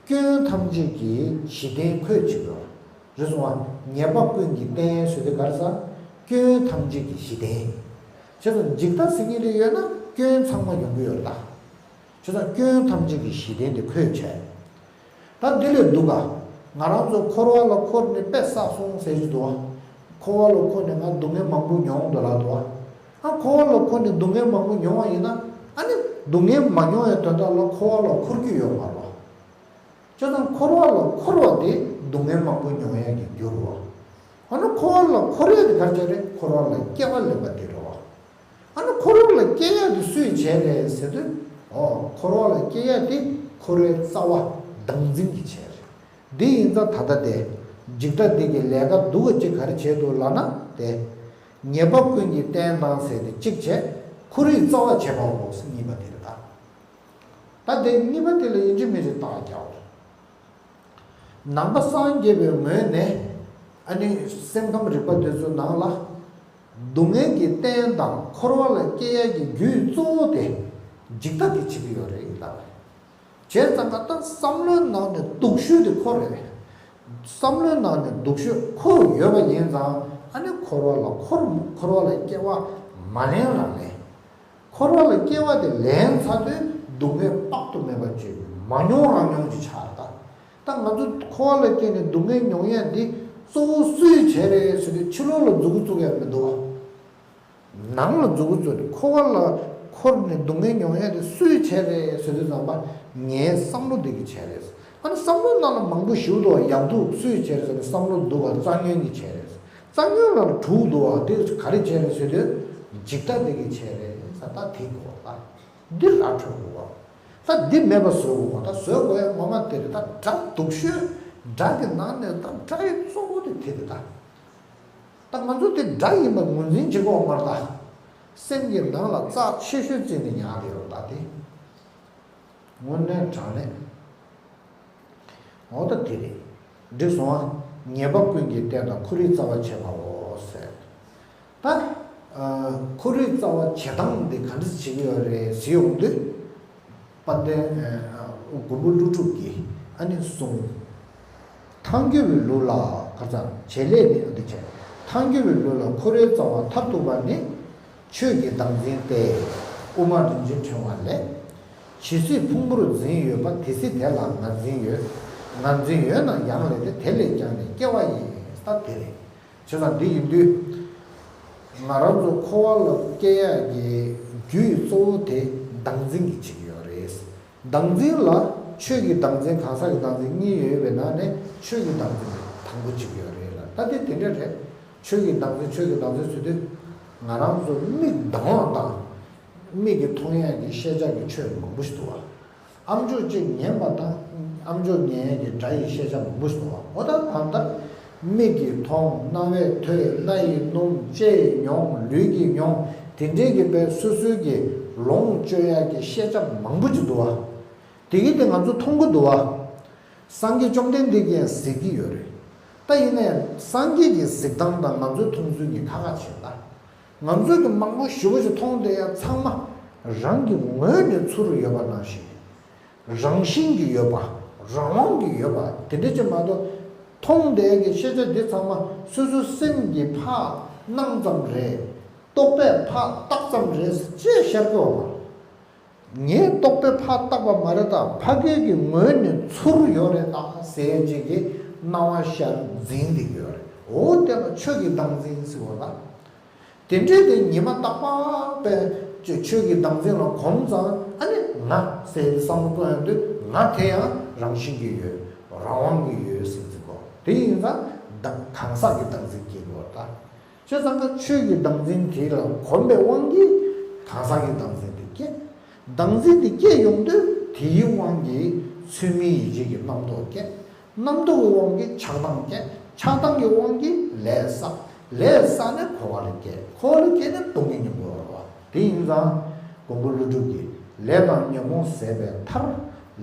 སྐྱོན་ཐམས་ཅད་ཀྱི་གཞི་རྟེན་ཁོས་བྱེད་དགོས། རེད་སོང་བ། ཉེས་པ་ཀུན་གྱི་རྟེན་ཟེར་དུས་ག་རེ་ཟ། སྐྱོན་ཐམས་ཅད་ཀྱི་གཞི་རྟེན། བྱས་ཙང་འཇིག་ལྟ་ཟེར་མཁན་དེ་ཡོད་ན་སྐྱོན་ཚང་མ་ཡོང་གི་ཡོད་རེད་ད། བྱས་ཙང་སྐྱོན་ཐམས་ཅད་ཀྱི་གཞི་རྟེན་དེ་ཁོས་བྱས། ད་འདི་ལས་སྡུག་ག་ང་རང་ཚོ་འཁོར་བ་ལ་འཁོར་ནས་དཔེ་བསགས་སོང་ཟེར་གྱི་འདུག་བ། འཁོར་བ་ལ་འཁོར་ནས་ང་སྡུག་བསྔལ་མང་པོ་མྱོང་འདུག་ལབ་འདུག་བ། ཨ་འཁོར་བ་ལ་འཁོར་ནས་སྡུག་བསྔལ་མང་པོ་མྱོང་བ་ཡིན་ན། ཨ་ནི་སྡུག་བསྔལ་མ་མྱོང་བའི་དོན་དག་ལ་འཁོར་བ་ལ་འཁོར་རྒྱུ་ཡོད་མ་རེད་བ། བྱས་ཙང་འཁོར་བ་ལ་འཁོར་བ་དེ་སྡུག་བསྔལ་མང་པོ་མྱོང་ཡག་གི་རྒྱུ་རེད་བ། ཨ་ནི་འཁོར་བ་ལ་འཁོར་ཡག་དེ་ག་རེ་བྱས་རེད། འཁོར་བ་ལ་སྐྱེ་བ་ལེན་པ་དེ་རེད་བ། ཨ་ནི་འཁོར་བ་ལ་སྐྱེ་ཡག་དེ་སུས་བྱས་རེད་ཟེར་དུས། ཨོ་འཁོར་བ་ལ་སྐྱེ་ཡག་དེ་འཁོར་བའི་རྩ་བ་བདག་འཛིན་གྱིས་བྱས་རེད། འདི་ཡིན་ཙང་ད་ལྟ་དེ་འཇིག་ལྟ་འདི་གི་ལས་ཀ་སྡུག་ག་ཅིག་ག་རེ་བྱས་འདུག་ལབ་ན་དེ། ཉེས་པ་ཀུན་གྱི་རྟེན་དང་ཟེར་ཏེ་གཅིག་བྱས། འཁོར་བའི་རྩ་བ་བྱས་པའོ་ཟེར་གཉིས་པ་དེ་རེད་ད། ད་དེ་གཉིས་པ་དེ་ལ་ཡིན་གཅིག་མིན་གཅིག་རྟགས་རྒྱག་དགོས། ནང་པ་སངས་རྒྱས་པའི་ངོས་ནས་ཨ་ནི་སེམས་ཁམས་རིག་པ་དེ་ཚོའི་ནང་ལ། སྡུག་བསྔལ་གྱི་རྟེན་དང་འཁོར་བ་ལ་སྐྱེ་ཡ་གི་རྒྱུའི་གཙོ་བོ་དེ་འཇིག་ལྟ་དེ་བྱེད་ཀྱི་ཡོད་རེད་ལབ་པ་རེད། བྱས་ཙང་ཀ་ད་བསམ་བློའི་ནང་ནས་སྡུག་ཤོས་དེ་ཁོ་རེད། བསམ་བློའི་ནང་ནས་སྡུག་ཤོས་ཁོ་ཡོད་པ་ཡིན་ཙང་ཨ་ནི་འཁོར་བ་ལ་འཁོར་འཁོར་བ་ལ་སྐྱེ་བ་མ་ལེན་རང་ལེན། འཁོར་བ་ལ་སྐྱེ་བ་དེ་ལེན་ཚར་དུས་སྡུག་བསྔལ་དཔག་ཏུ་མེད་པ་ཅིག་མ་མྱོང་རང་མྱོང་ཅིག་ཆགས་ད། ད་ང་ཚོ་འཁོར་བ་ལ་སྐྱེས་ནས་སྡུག་བསྔལ་མྱོང་ཡ་འདི་གཙོ་བོ་སུས་བྱས་རེད་ཟེར་དུས་ཕྱི་ལོགས་ལ་མཛུབ་གུ་བཙུགས་ཡ་མི་འདུག་བ། ནང་ལ་མཛུབ་གུ་བཙུགས་ནས་འཁོར་བ་ལ་འཁོར་ནས་སྡུག་བསྔལ་མྱོང་ཡ་དེ་སུས་བྱས་རེད་ཟེར་དུས་ཙམ་པ་ངའི་བསམ་བློ་འདི་གིས་བྱས་རེད། ཨ་ནི་བསམ་བློ་ནང་ལ་མང་པོ་ཞིག་འདུག་བ། ཡག་སྡུག་སུས་བྱས་རེད་ཟེར་ནས་བསམ་བློ་འདུག་བ། རྩ་ཉོན་གྱིས་བྱས་རེད། རྩ་ཉོན་ལ་དྲུག་འདུག་བ། དེ་ག་རེ་བྱས་རེད་ཟེར་དུས་འཇིག་ལྟ་དེ་གིས་བྱས་རེད་ཟེར། ད་དེ་གོ་བ། འདི་ར་འཕྲོད་དགོས་བ། ད་འདི་མེད་པ་བཟོ་དགོས་བ། ད་བཟོ་དགོས་ཡ་ངོ་མ་དེ་རེད། ད་དགྲ་སྡུག་ཤོས་དགྲ་གི་ནང་ནས་ད་དགྲ་ཡི་གཙོ་བོ་དེ་དེ་རེད་ད། ད་ང་ཚོ་དེ་དགྲ་ཡིན་པ་ངོས་འཛིན་བྱེད་དགོས་བ་མ་རེད་ད། སེམས་ཀྱི་ནང་ལ་རྩ་ཆེ་ཤོས་བརྩིས་ནས་ཉར་གི་ཡོད་ད་དེ། དངོས་གནས་དྲང་གནས། འོ་ད་དེ་རེད། འགྲིག་སོང་ཨ། ཉེས་པ་ཀུན་གྱི་རྟེན་དང་འཁོར་བའི་རྩ་བ་བྱེད་པའོ་ཟེར། ད། ཨ། འཁོར་བའི་རྩ་བ་བྱེད་སྟངས་དེ་ག་འདྲ་བྱེད་ཀྱི་ཡོད་རེད་ཟེར་ཡོང་དུས། དཔལ་ལྡན་ཨ་མགོན་པོ་ཀླུ་སྒྲུབ་ཀྱིས་ཨ་ནི་གསུངས། ཐལ་འགྱུར་བའི་ལུགས་ལ་ག་ཙམ་བྱེད་ལས་ནི་འདི་བྱས། ཐལ་འགྱུར་བའི་ལུགས་ལ་འཁོར་བའི་རྩ་བ་མཐར་ཐུག་པ་ནི། ཆོས་ཀྱི་བདག་འཛིན་ཏེ། དབུ་མ་རིན་ཆེན་ཕྲེང་བ་ལས། ཇི་སྲིད་ཕུང་པོར་འཛིན་ཡོད་པ། དེ་སྲིད་དེ་ལ་ང་འཛིན་ཡོད། ང་འཛིན་ཡོད་ན་ཡང་ལས་ཏེ། དེ་ལས་ཀྱང་ནི་སྐྱེ་བ་ཡིན། ད་དེ་རེད། བྱས་ཙང་འདི་ཡིན་དུས། ང་རང་ཚོ་འཁོར་བ་ལ་སྐྱེ་ཡག་གི་རྒྱུ་ཡི་གཙོ་བོ་དེ་བདག་འཛིན་གྱིས་བྱེད་ཀྱི་ཡོད་རེད། བདག་འཛིན་ལ་ཆོས་ཀྱི་བདག་འཛིན་གང་ཟག་གི་བདག་འཛིན་གཉིས་ཡོད་པའི་ནང་ནས་ཆོས་ཀྱི་བདག་འཛིན་དེ་དང་པོ་བྱེད་ཀྱི་ཡོད་རེད་ལ། ད་དེ་དེ་འདྲ་རེད། ཆོས་ཀྱི་བདག་འཛིན་ཆོས་ཀྱི་བདག་འཛིན་ཟེར་དུས། ང་རང་ཚོ་མིག་གདངས་པ་དང་། མིག་གིས་མཐོང་ཡག་གི་ཤེས་བྱ་གི་ཆོས་མང་པོ་ཞིག་འདུག་བ། ཨམ་ཅོག་གཅིག་ཉན་པ་དང་ཨམ་ཅོག་ཉན་ཡས་ཀྱི་སྒྲ་ཡི་ཤེས་བྱ་མང་པོ་ཞིག་འདུག་བ། འོ་ད་གང་ལྟར་མིག་གིས་མཐོང་། རྣ་བས་ཐོས། སྣ་ཡིས་སྣོམ། ལྕེ་ཡིས་མྱོང་། ལུས་ཀྱིས་མྱོང་། དེ་འདྲའི་གི་དཔེ་སོ་སོའི་གི་ལོངས་སྤྱོད་ཡག་གི་ཤེས་བྱ་མང་པོ་ཅིག་འདུག་བ། དེ་གི་དེ་ང་ཚོ་མཐོང་གི་འདུག་བ། སངས་རྒྱས་བཅོམ་ལྡན་འདས་ཀྱིས་ཡང་གཟིགས་ཀྱི་ཡོད་རེད། ད་ཡིན་ན་ཡང་སངས་རྒྱས་ཀྱི་གཟིགས་སྟངས་དང་ང་ཚོའི་མཐོང་ཚུལ་གཉིས་ཁ་ཁ་ཕྱེ་ད། ང་ཚོས་ཀྱི་མང་པོ་ཞེ་པོ་ཞིག་མཐོང་བསྡད་ཡ་ཚང་མ་རང་གི་ངོས་ནས་ཚུར་ཡོད་པ་ནང་བཞིན། རང་བཞིན་གྱིས་ཡོད་པ། རང་དབང་གིས་ཡོད་པ་དེ་འདྲ་ཅིག་མ་གཏོགས། མཐོང་བསྡད་ཡ་གི་ཤེས་བྱ་འདི་ཚང་མ་སོ་སོའི་སེམས་ཀྱིས་ཕར་སྣང་ཙམ་རེད། རྟོག་པས་ཕར་བཏགས་ཙམ་རེད་ཅེས་བཤད་ཀྱི་ཡོད་པ། ངས་རྟོག་པས་ཕར་བཏགས་པ་མ་རེད་ད། ཕ་གི་གི་ངོས་ནས་ཚུར་ཡོད་རེད་ད་ཟེར་ཅིག་གི་སྣང་བ་ཤར་འཛིན་འདི་ཡོད་རེད། འོ་དེ་ལ་ཆོས་ཀྱི་བདག་འཛིན་ཟེར་བ་ལ། དེ་འདྲའི་དེ་ཉི་མ་རྟག་པར་པའི་ཆོས་ཀྱི་བདག་འཛིན་ལ་གོམས་ཙང་ཨ་ནི་ང་ཟེར་ཏེ་བསམ་བློ་གཏོང་ཡོང་དུས་ང་དེ་ཡང་རང་བཞིན་གྱིས་ཡོད། རང་དབང་གིས་ཡོད་ཟེར་འཛིན་གོ། དེ་ཡིན་ཙང་བདག་གང་ཟག་གི་བདག་འཛིན་སྐྱེ་དགོས་ད། བྱས་ཙང་ཀ་ཆོས་ཀྱི་བདག་འཛིན་དེ་ལ་གོམས་པའི་དབང་གིས་གང་ཟག་གི་བདག་འཛིན་དེ་སྐྱེ། བདག་འཛིན་དེ་སྐྱེ་ཡོང་དུས་དེའི་དབང་གིས་ཚུལ་མིན་ཡིད་བྱེད་ཀྱི་རྣམ་རྟོག་སྐྱེ། རྣམ་རྟོག་གི་དབང་གིས་ཆགས་སྡང་སྐྱེ། ཆགས་སྡང་གི་དབང་གིས་ལས་བསགས། ལས་བསགས་ནས་འཁོར་བ་ལ་སྐྱེ། འཁོར་བ་ལ་སྐྱེས་ནས་སྡུག་བསྔལ་མྱོང་དགོས་པ་རེད་བ། དེ་ཡིན་ཙང་མགོན་པོ་ཀླུ་སྒྲུབ་ཀྱིས་ལས་དང་ཉོན་མོངས་ཟད་པའི་མཐར།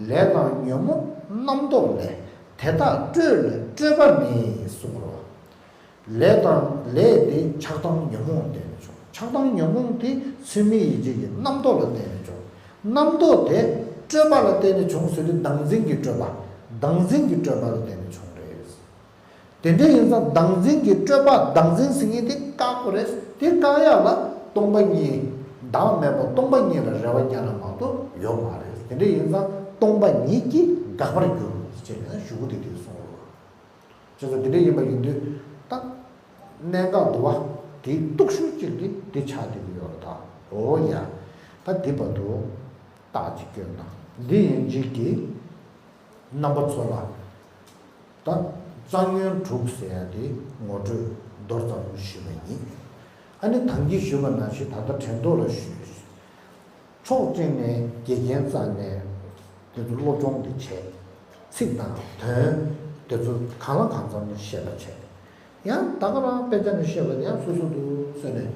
ལས་དང་ཉོན་མོངས་རྣམ་རྟོག་ལས། དེ་དག་སྤྲོས་ལས་སྤྲོས་པ་མེད་གསུངས་པ་རེད་བ། ལས་དང་ལས་དེ་ཆགས་སྡང་ཉོན་མོངས་ལ་བརྟེན་ནས་བྱུང་། ཆགས་སྡང་ཉོན་མོངས་དེ་ཚུལ་མིན་ཡིད་བྱེད་ཀྱི་རྣམ་རྟོག་ལ་བརྟེན་ནས་བྱུང་། རྣམ་རྟོག་དེ་སྤྲོས་པ་ལ་བརྟེན་ནས་བྱུང་ཟེར་དུས་བདག་འཛིན་གྱི་སྤྲོས་པ། བདག་འཛིན་གྱི་སྤྲོས་པ་ལ་བརྟེན་ནས་བྱུང་རེད། དེ་འདྲ་ཡིན་ཙང་བདག་འཛིན་གྱི་སྤྲོས་པ་བདག་འཛིན་ཟེར་མཁན་དེ་བཀག་དགོས་རེད། དེ་བཀག་ཡག་ལ་སྟོང་པ་ཉིད། བདག་མེད་པ་སྟོང་པ་ཉིད་ལ་རེ་བ་རྒྱག་ན་མ་གཏོགས་ཡོད་མ་རེད། དེ་འདྲ་ཡིན་ཙང་སྟོང་པ་ཉིད་ཀྱིས་འགག་པར་འགྱུར་ཅེས་ཞུ་གི་འདུག་དེ་གསུངས་རོགས། བྱས་ཙང་དེ་འདྲ་ཡིན་པ་ཡིན་དུས་ད། གནད་འགག་འདུག་བ། དེའི་སྟོབས་ཤུགས་གཅིག་དེ་དེ་ཆགས་བསྡད་ཀྱི་ཡོད་རེད་ད། འོ་ཡ། ད་འདི་བར་དུ་རྟགས་ཅིག་སྐྱོན་དང་འདི་ཡིན་གཅིག་གིས་རྣམ་པ་ཚོ་ལ་ད་རྩ་ཉོན་དྲུག་ཟེར་ཡ་དེ་ངོ་སྤྲོད་མདོར་ཙམ་ཞུས་པ་ཡིན། ཨ་ནི་ད་གིན་ཞུས་པ་ནང་བཞིན་ད་ལྟ་དྲན་ཐོ་ལ་ཞུས། ཕྱོགས་གཅིག་ནས་དགེ་རྒན་རྩ་ནས་དེ་ཚོ་སློབ་སྦྱོང་དེ་བྱས། ཚིག་དང་དོན་དེ་ཚོ་གང་ལ་གང་འཚམ་ནས་ཤེས་པ་བྱས། ཡང་ད་ག་རང་དཔེ་ཆ་ནས་ཤེས་པ་དེ་ཡང་སོ་སོ་འདུག་ཟེར་ནས་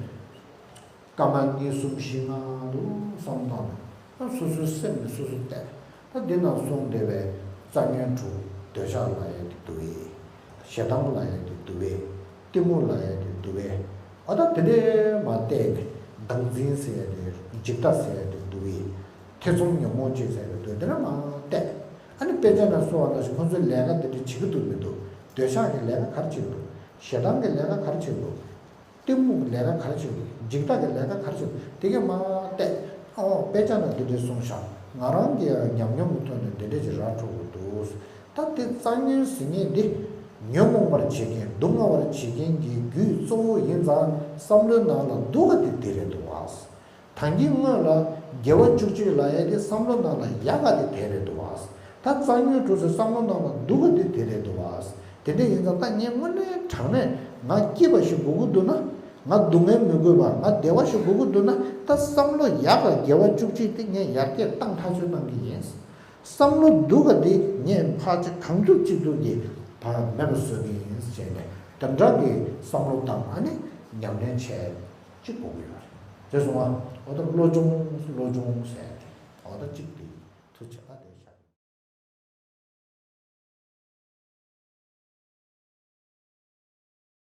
སྐར་མ་གཉིས་གསུམ་བཞི་ལྔ་འདུག་བསམ་བཏང་ནས་ཡང་སོ་སོའི་སེམས་ནས་སོ་སོ་བལྟས། ད་འདི་ནང་གསུངས་བསྡད་པའི་རྩ་ཉོན་དྲུག་ འདོད་ཆགས་ལབ་ཡ་དེ་འདུག་གས། ཞེ་སྡང་ལབ་ཡ་དེ་འདུག་གས། གཏི་མུག་ལབ་ཡ་དེ་འདུག་གས། ཨ་ད་དེ་འདྲས་མར་བལྟས་ནས་བདག་འཛིན་ཟེར་ཡ་དེ་འཇིག་ལྟ་ཟེར་ཡ་དེ་འདུག་གས། ཐེ་ཚོམ་ཉོན་མོངས་ཅན་ཟེར་ཡ་དེ་འདུག་གས། དེ་འདྲས་མར་བལྟས། ཨ་ནི་དཔེ་ཆ་ནང་གསུངས་པ་ནང་བཞིན་ཁོང་ཚོས་ལས་ཀ་དེ་འདྲས་བྱེད་ཀྱི་འདུག་མི་འདུག་འདོད་ཆགས་ཀྱི་ལས་ཀ་ག་རེ་བྱེད་ཀྱི་འདུག་ཞེ་སྡང་གི་ལས་ཀ་ག་རེ་བྱེད་ཀྱི་འདུག་གཏི་མུག་གི་ལས་ཀ་ག་རེ་བྱེད་ཀྱི་འདུག་འཇིག་ལྟ་གི་ལས་ཀ་ག་རེ་བྱེད་ཀྱི་འདུག་དེ་གས་མར་བལྟས། ཨོ་དཔེ་ཆ་ནང་འདི་འདྲས་གསུངས་ཤག་ང་རང་གི་ཉམས་མྱོང་གི་ཐོག་ནས་འདི་འདྲས་ཅིག་ར་འཕྲོད་ཀྱི་འདུག་ད་དེ་རྩ་ཉོན་ཟེར་མཁན་འདི་ཉོན་མོངས་པར་བྱེད་མཁན་སྡུག་བསྔལ་བར་བྱེད་མཁན་གྱི་རྒྱུ་གཙོ་བོ་ཡིན་ཙང་བསམ་བློའི་ནང་ལ་སྡུག་ག་དེ་དེ་རེད་འདུག་བ། ད་གིན་སྔོན་ལ་དགེ་བ་བཅུ་གཅིག་ལབ་ཡ་དེ་བསམ་བློ་ནང་ལ་ཡག་ག་དེ་དེ་རེད་འདུག་བ། ད་རྩ་ཉོན་དྲུག་ཟེར་བསམ་བློ་ནང་ལ་སྡུག་ག་དེ་དེ་རེད་འདུག་བ། དེ་འདྲ་ཡིན་ཙང་ད་ངས་དངོས་གནས་དྲང་གནས་ང་སྐྱིད་པ་ཞིག་དགོས་ཀྱི་འདུག་ན། ང་སྡུག་བསྔལ་མི་དགོས་པ་ང་བདེ་བ་ཞིག་དགོས་ཀྱི་འདུག་ན། ད་བསམ་བློ་ཡག་ག་དགེ་བ་བཅུ་གཅིག་དེ་ངས་ཡར་རྒྱས་བཏང་ཐག་གཅོད་གནང་གི་ཡིན། བསམ་བློ་སྡུག་ག་དེ་ངས་ཕར་ཅིག་གང་ཐུབ་ཅི་ཐུབ་ཀྱིས་ཕར་མེད་པ་བཟོ་གི་ཡིན་ཟེར་ནས་དེ་འདྲ་གི་བསམ་བློ་བཏང་ཨ་ནི་ཉམས་ལེན་བྱས་ཅིག་དགོས་ཀྱི་ཡོད་རེད། དེ་སོང་ང་འོ་ད་བློ་སྦྱོང་བློ་སྦྱོང་ཟེར་ཏེ་འོ་ད་གཅིག་དེ་ཐུགས་ཆེ་ད་དེ།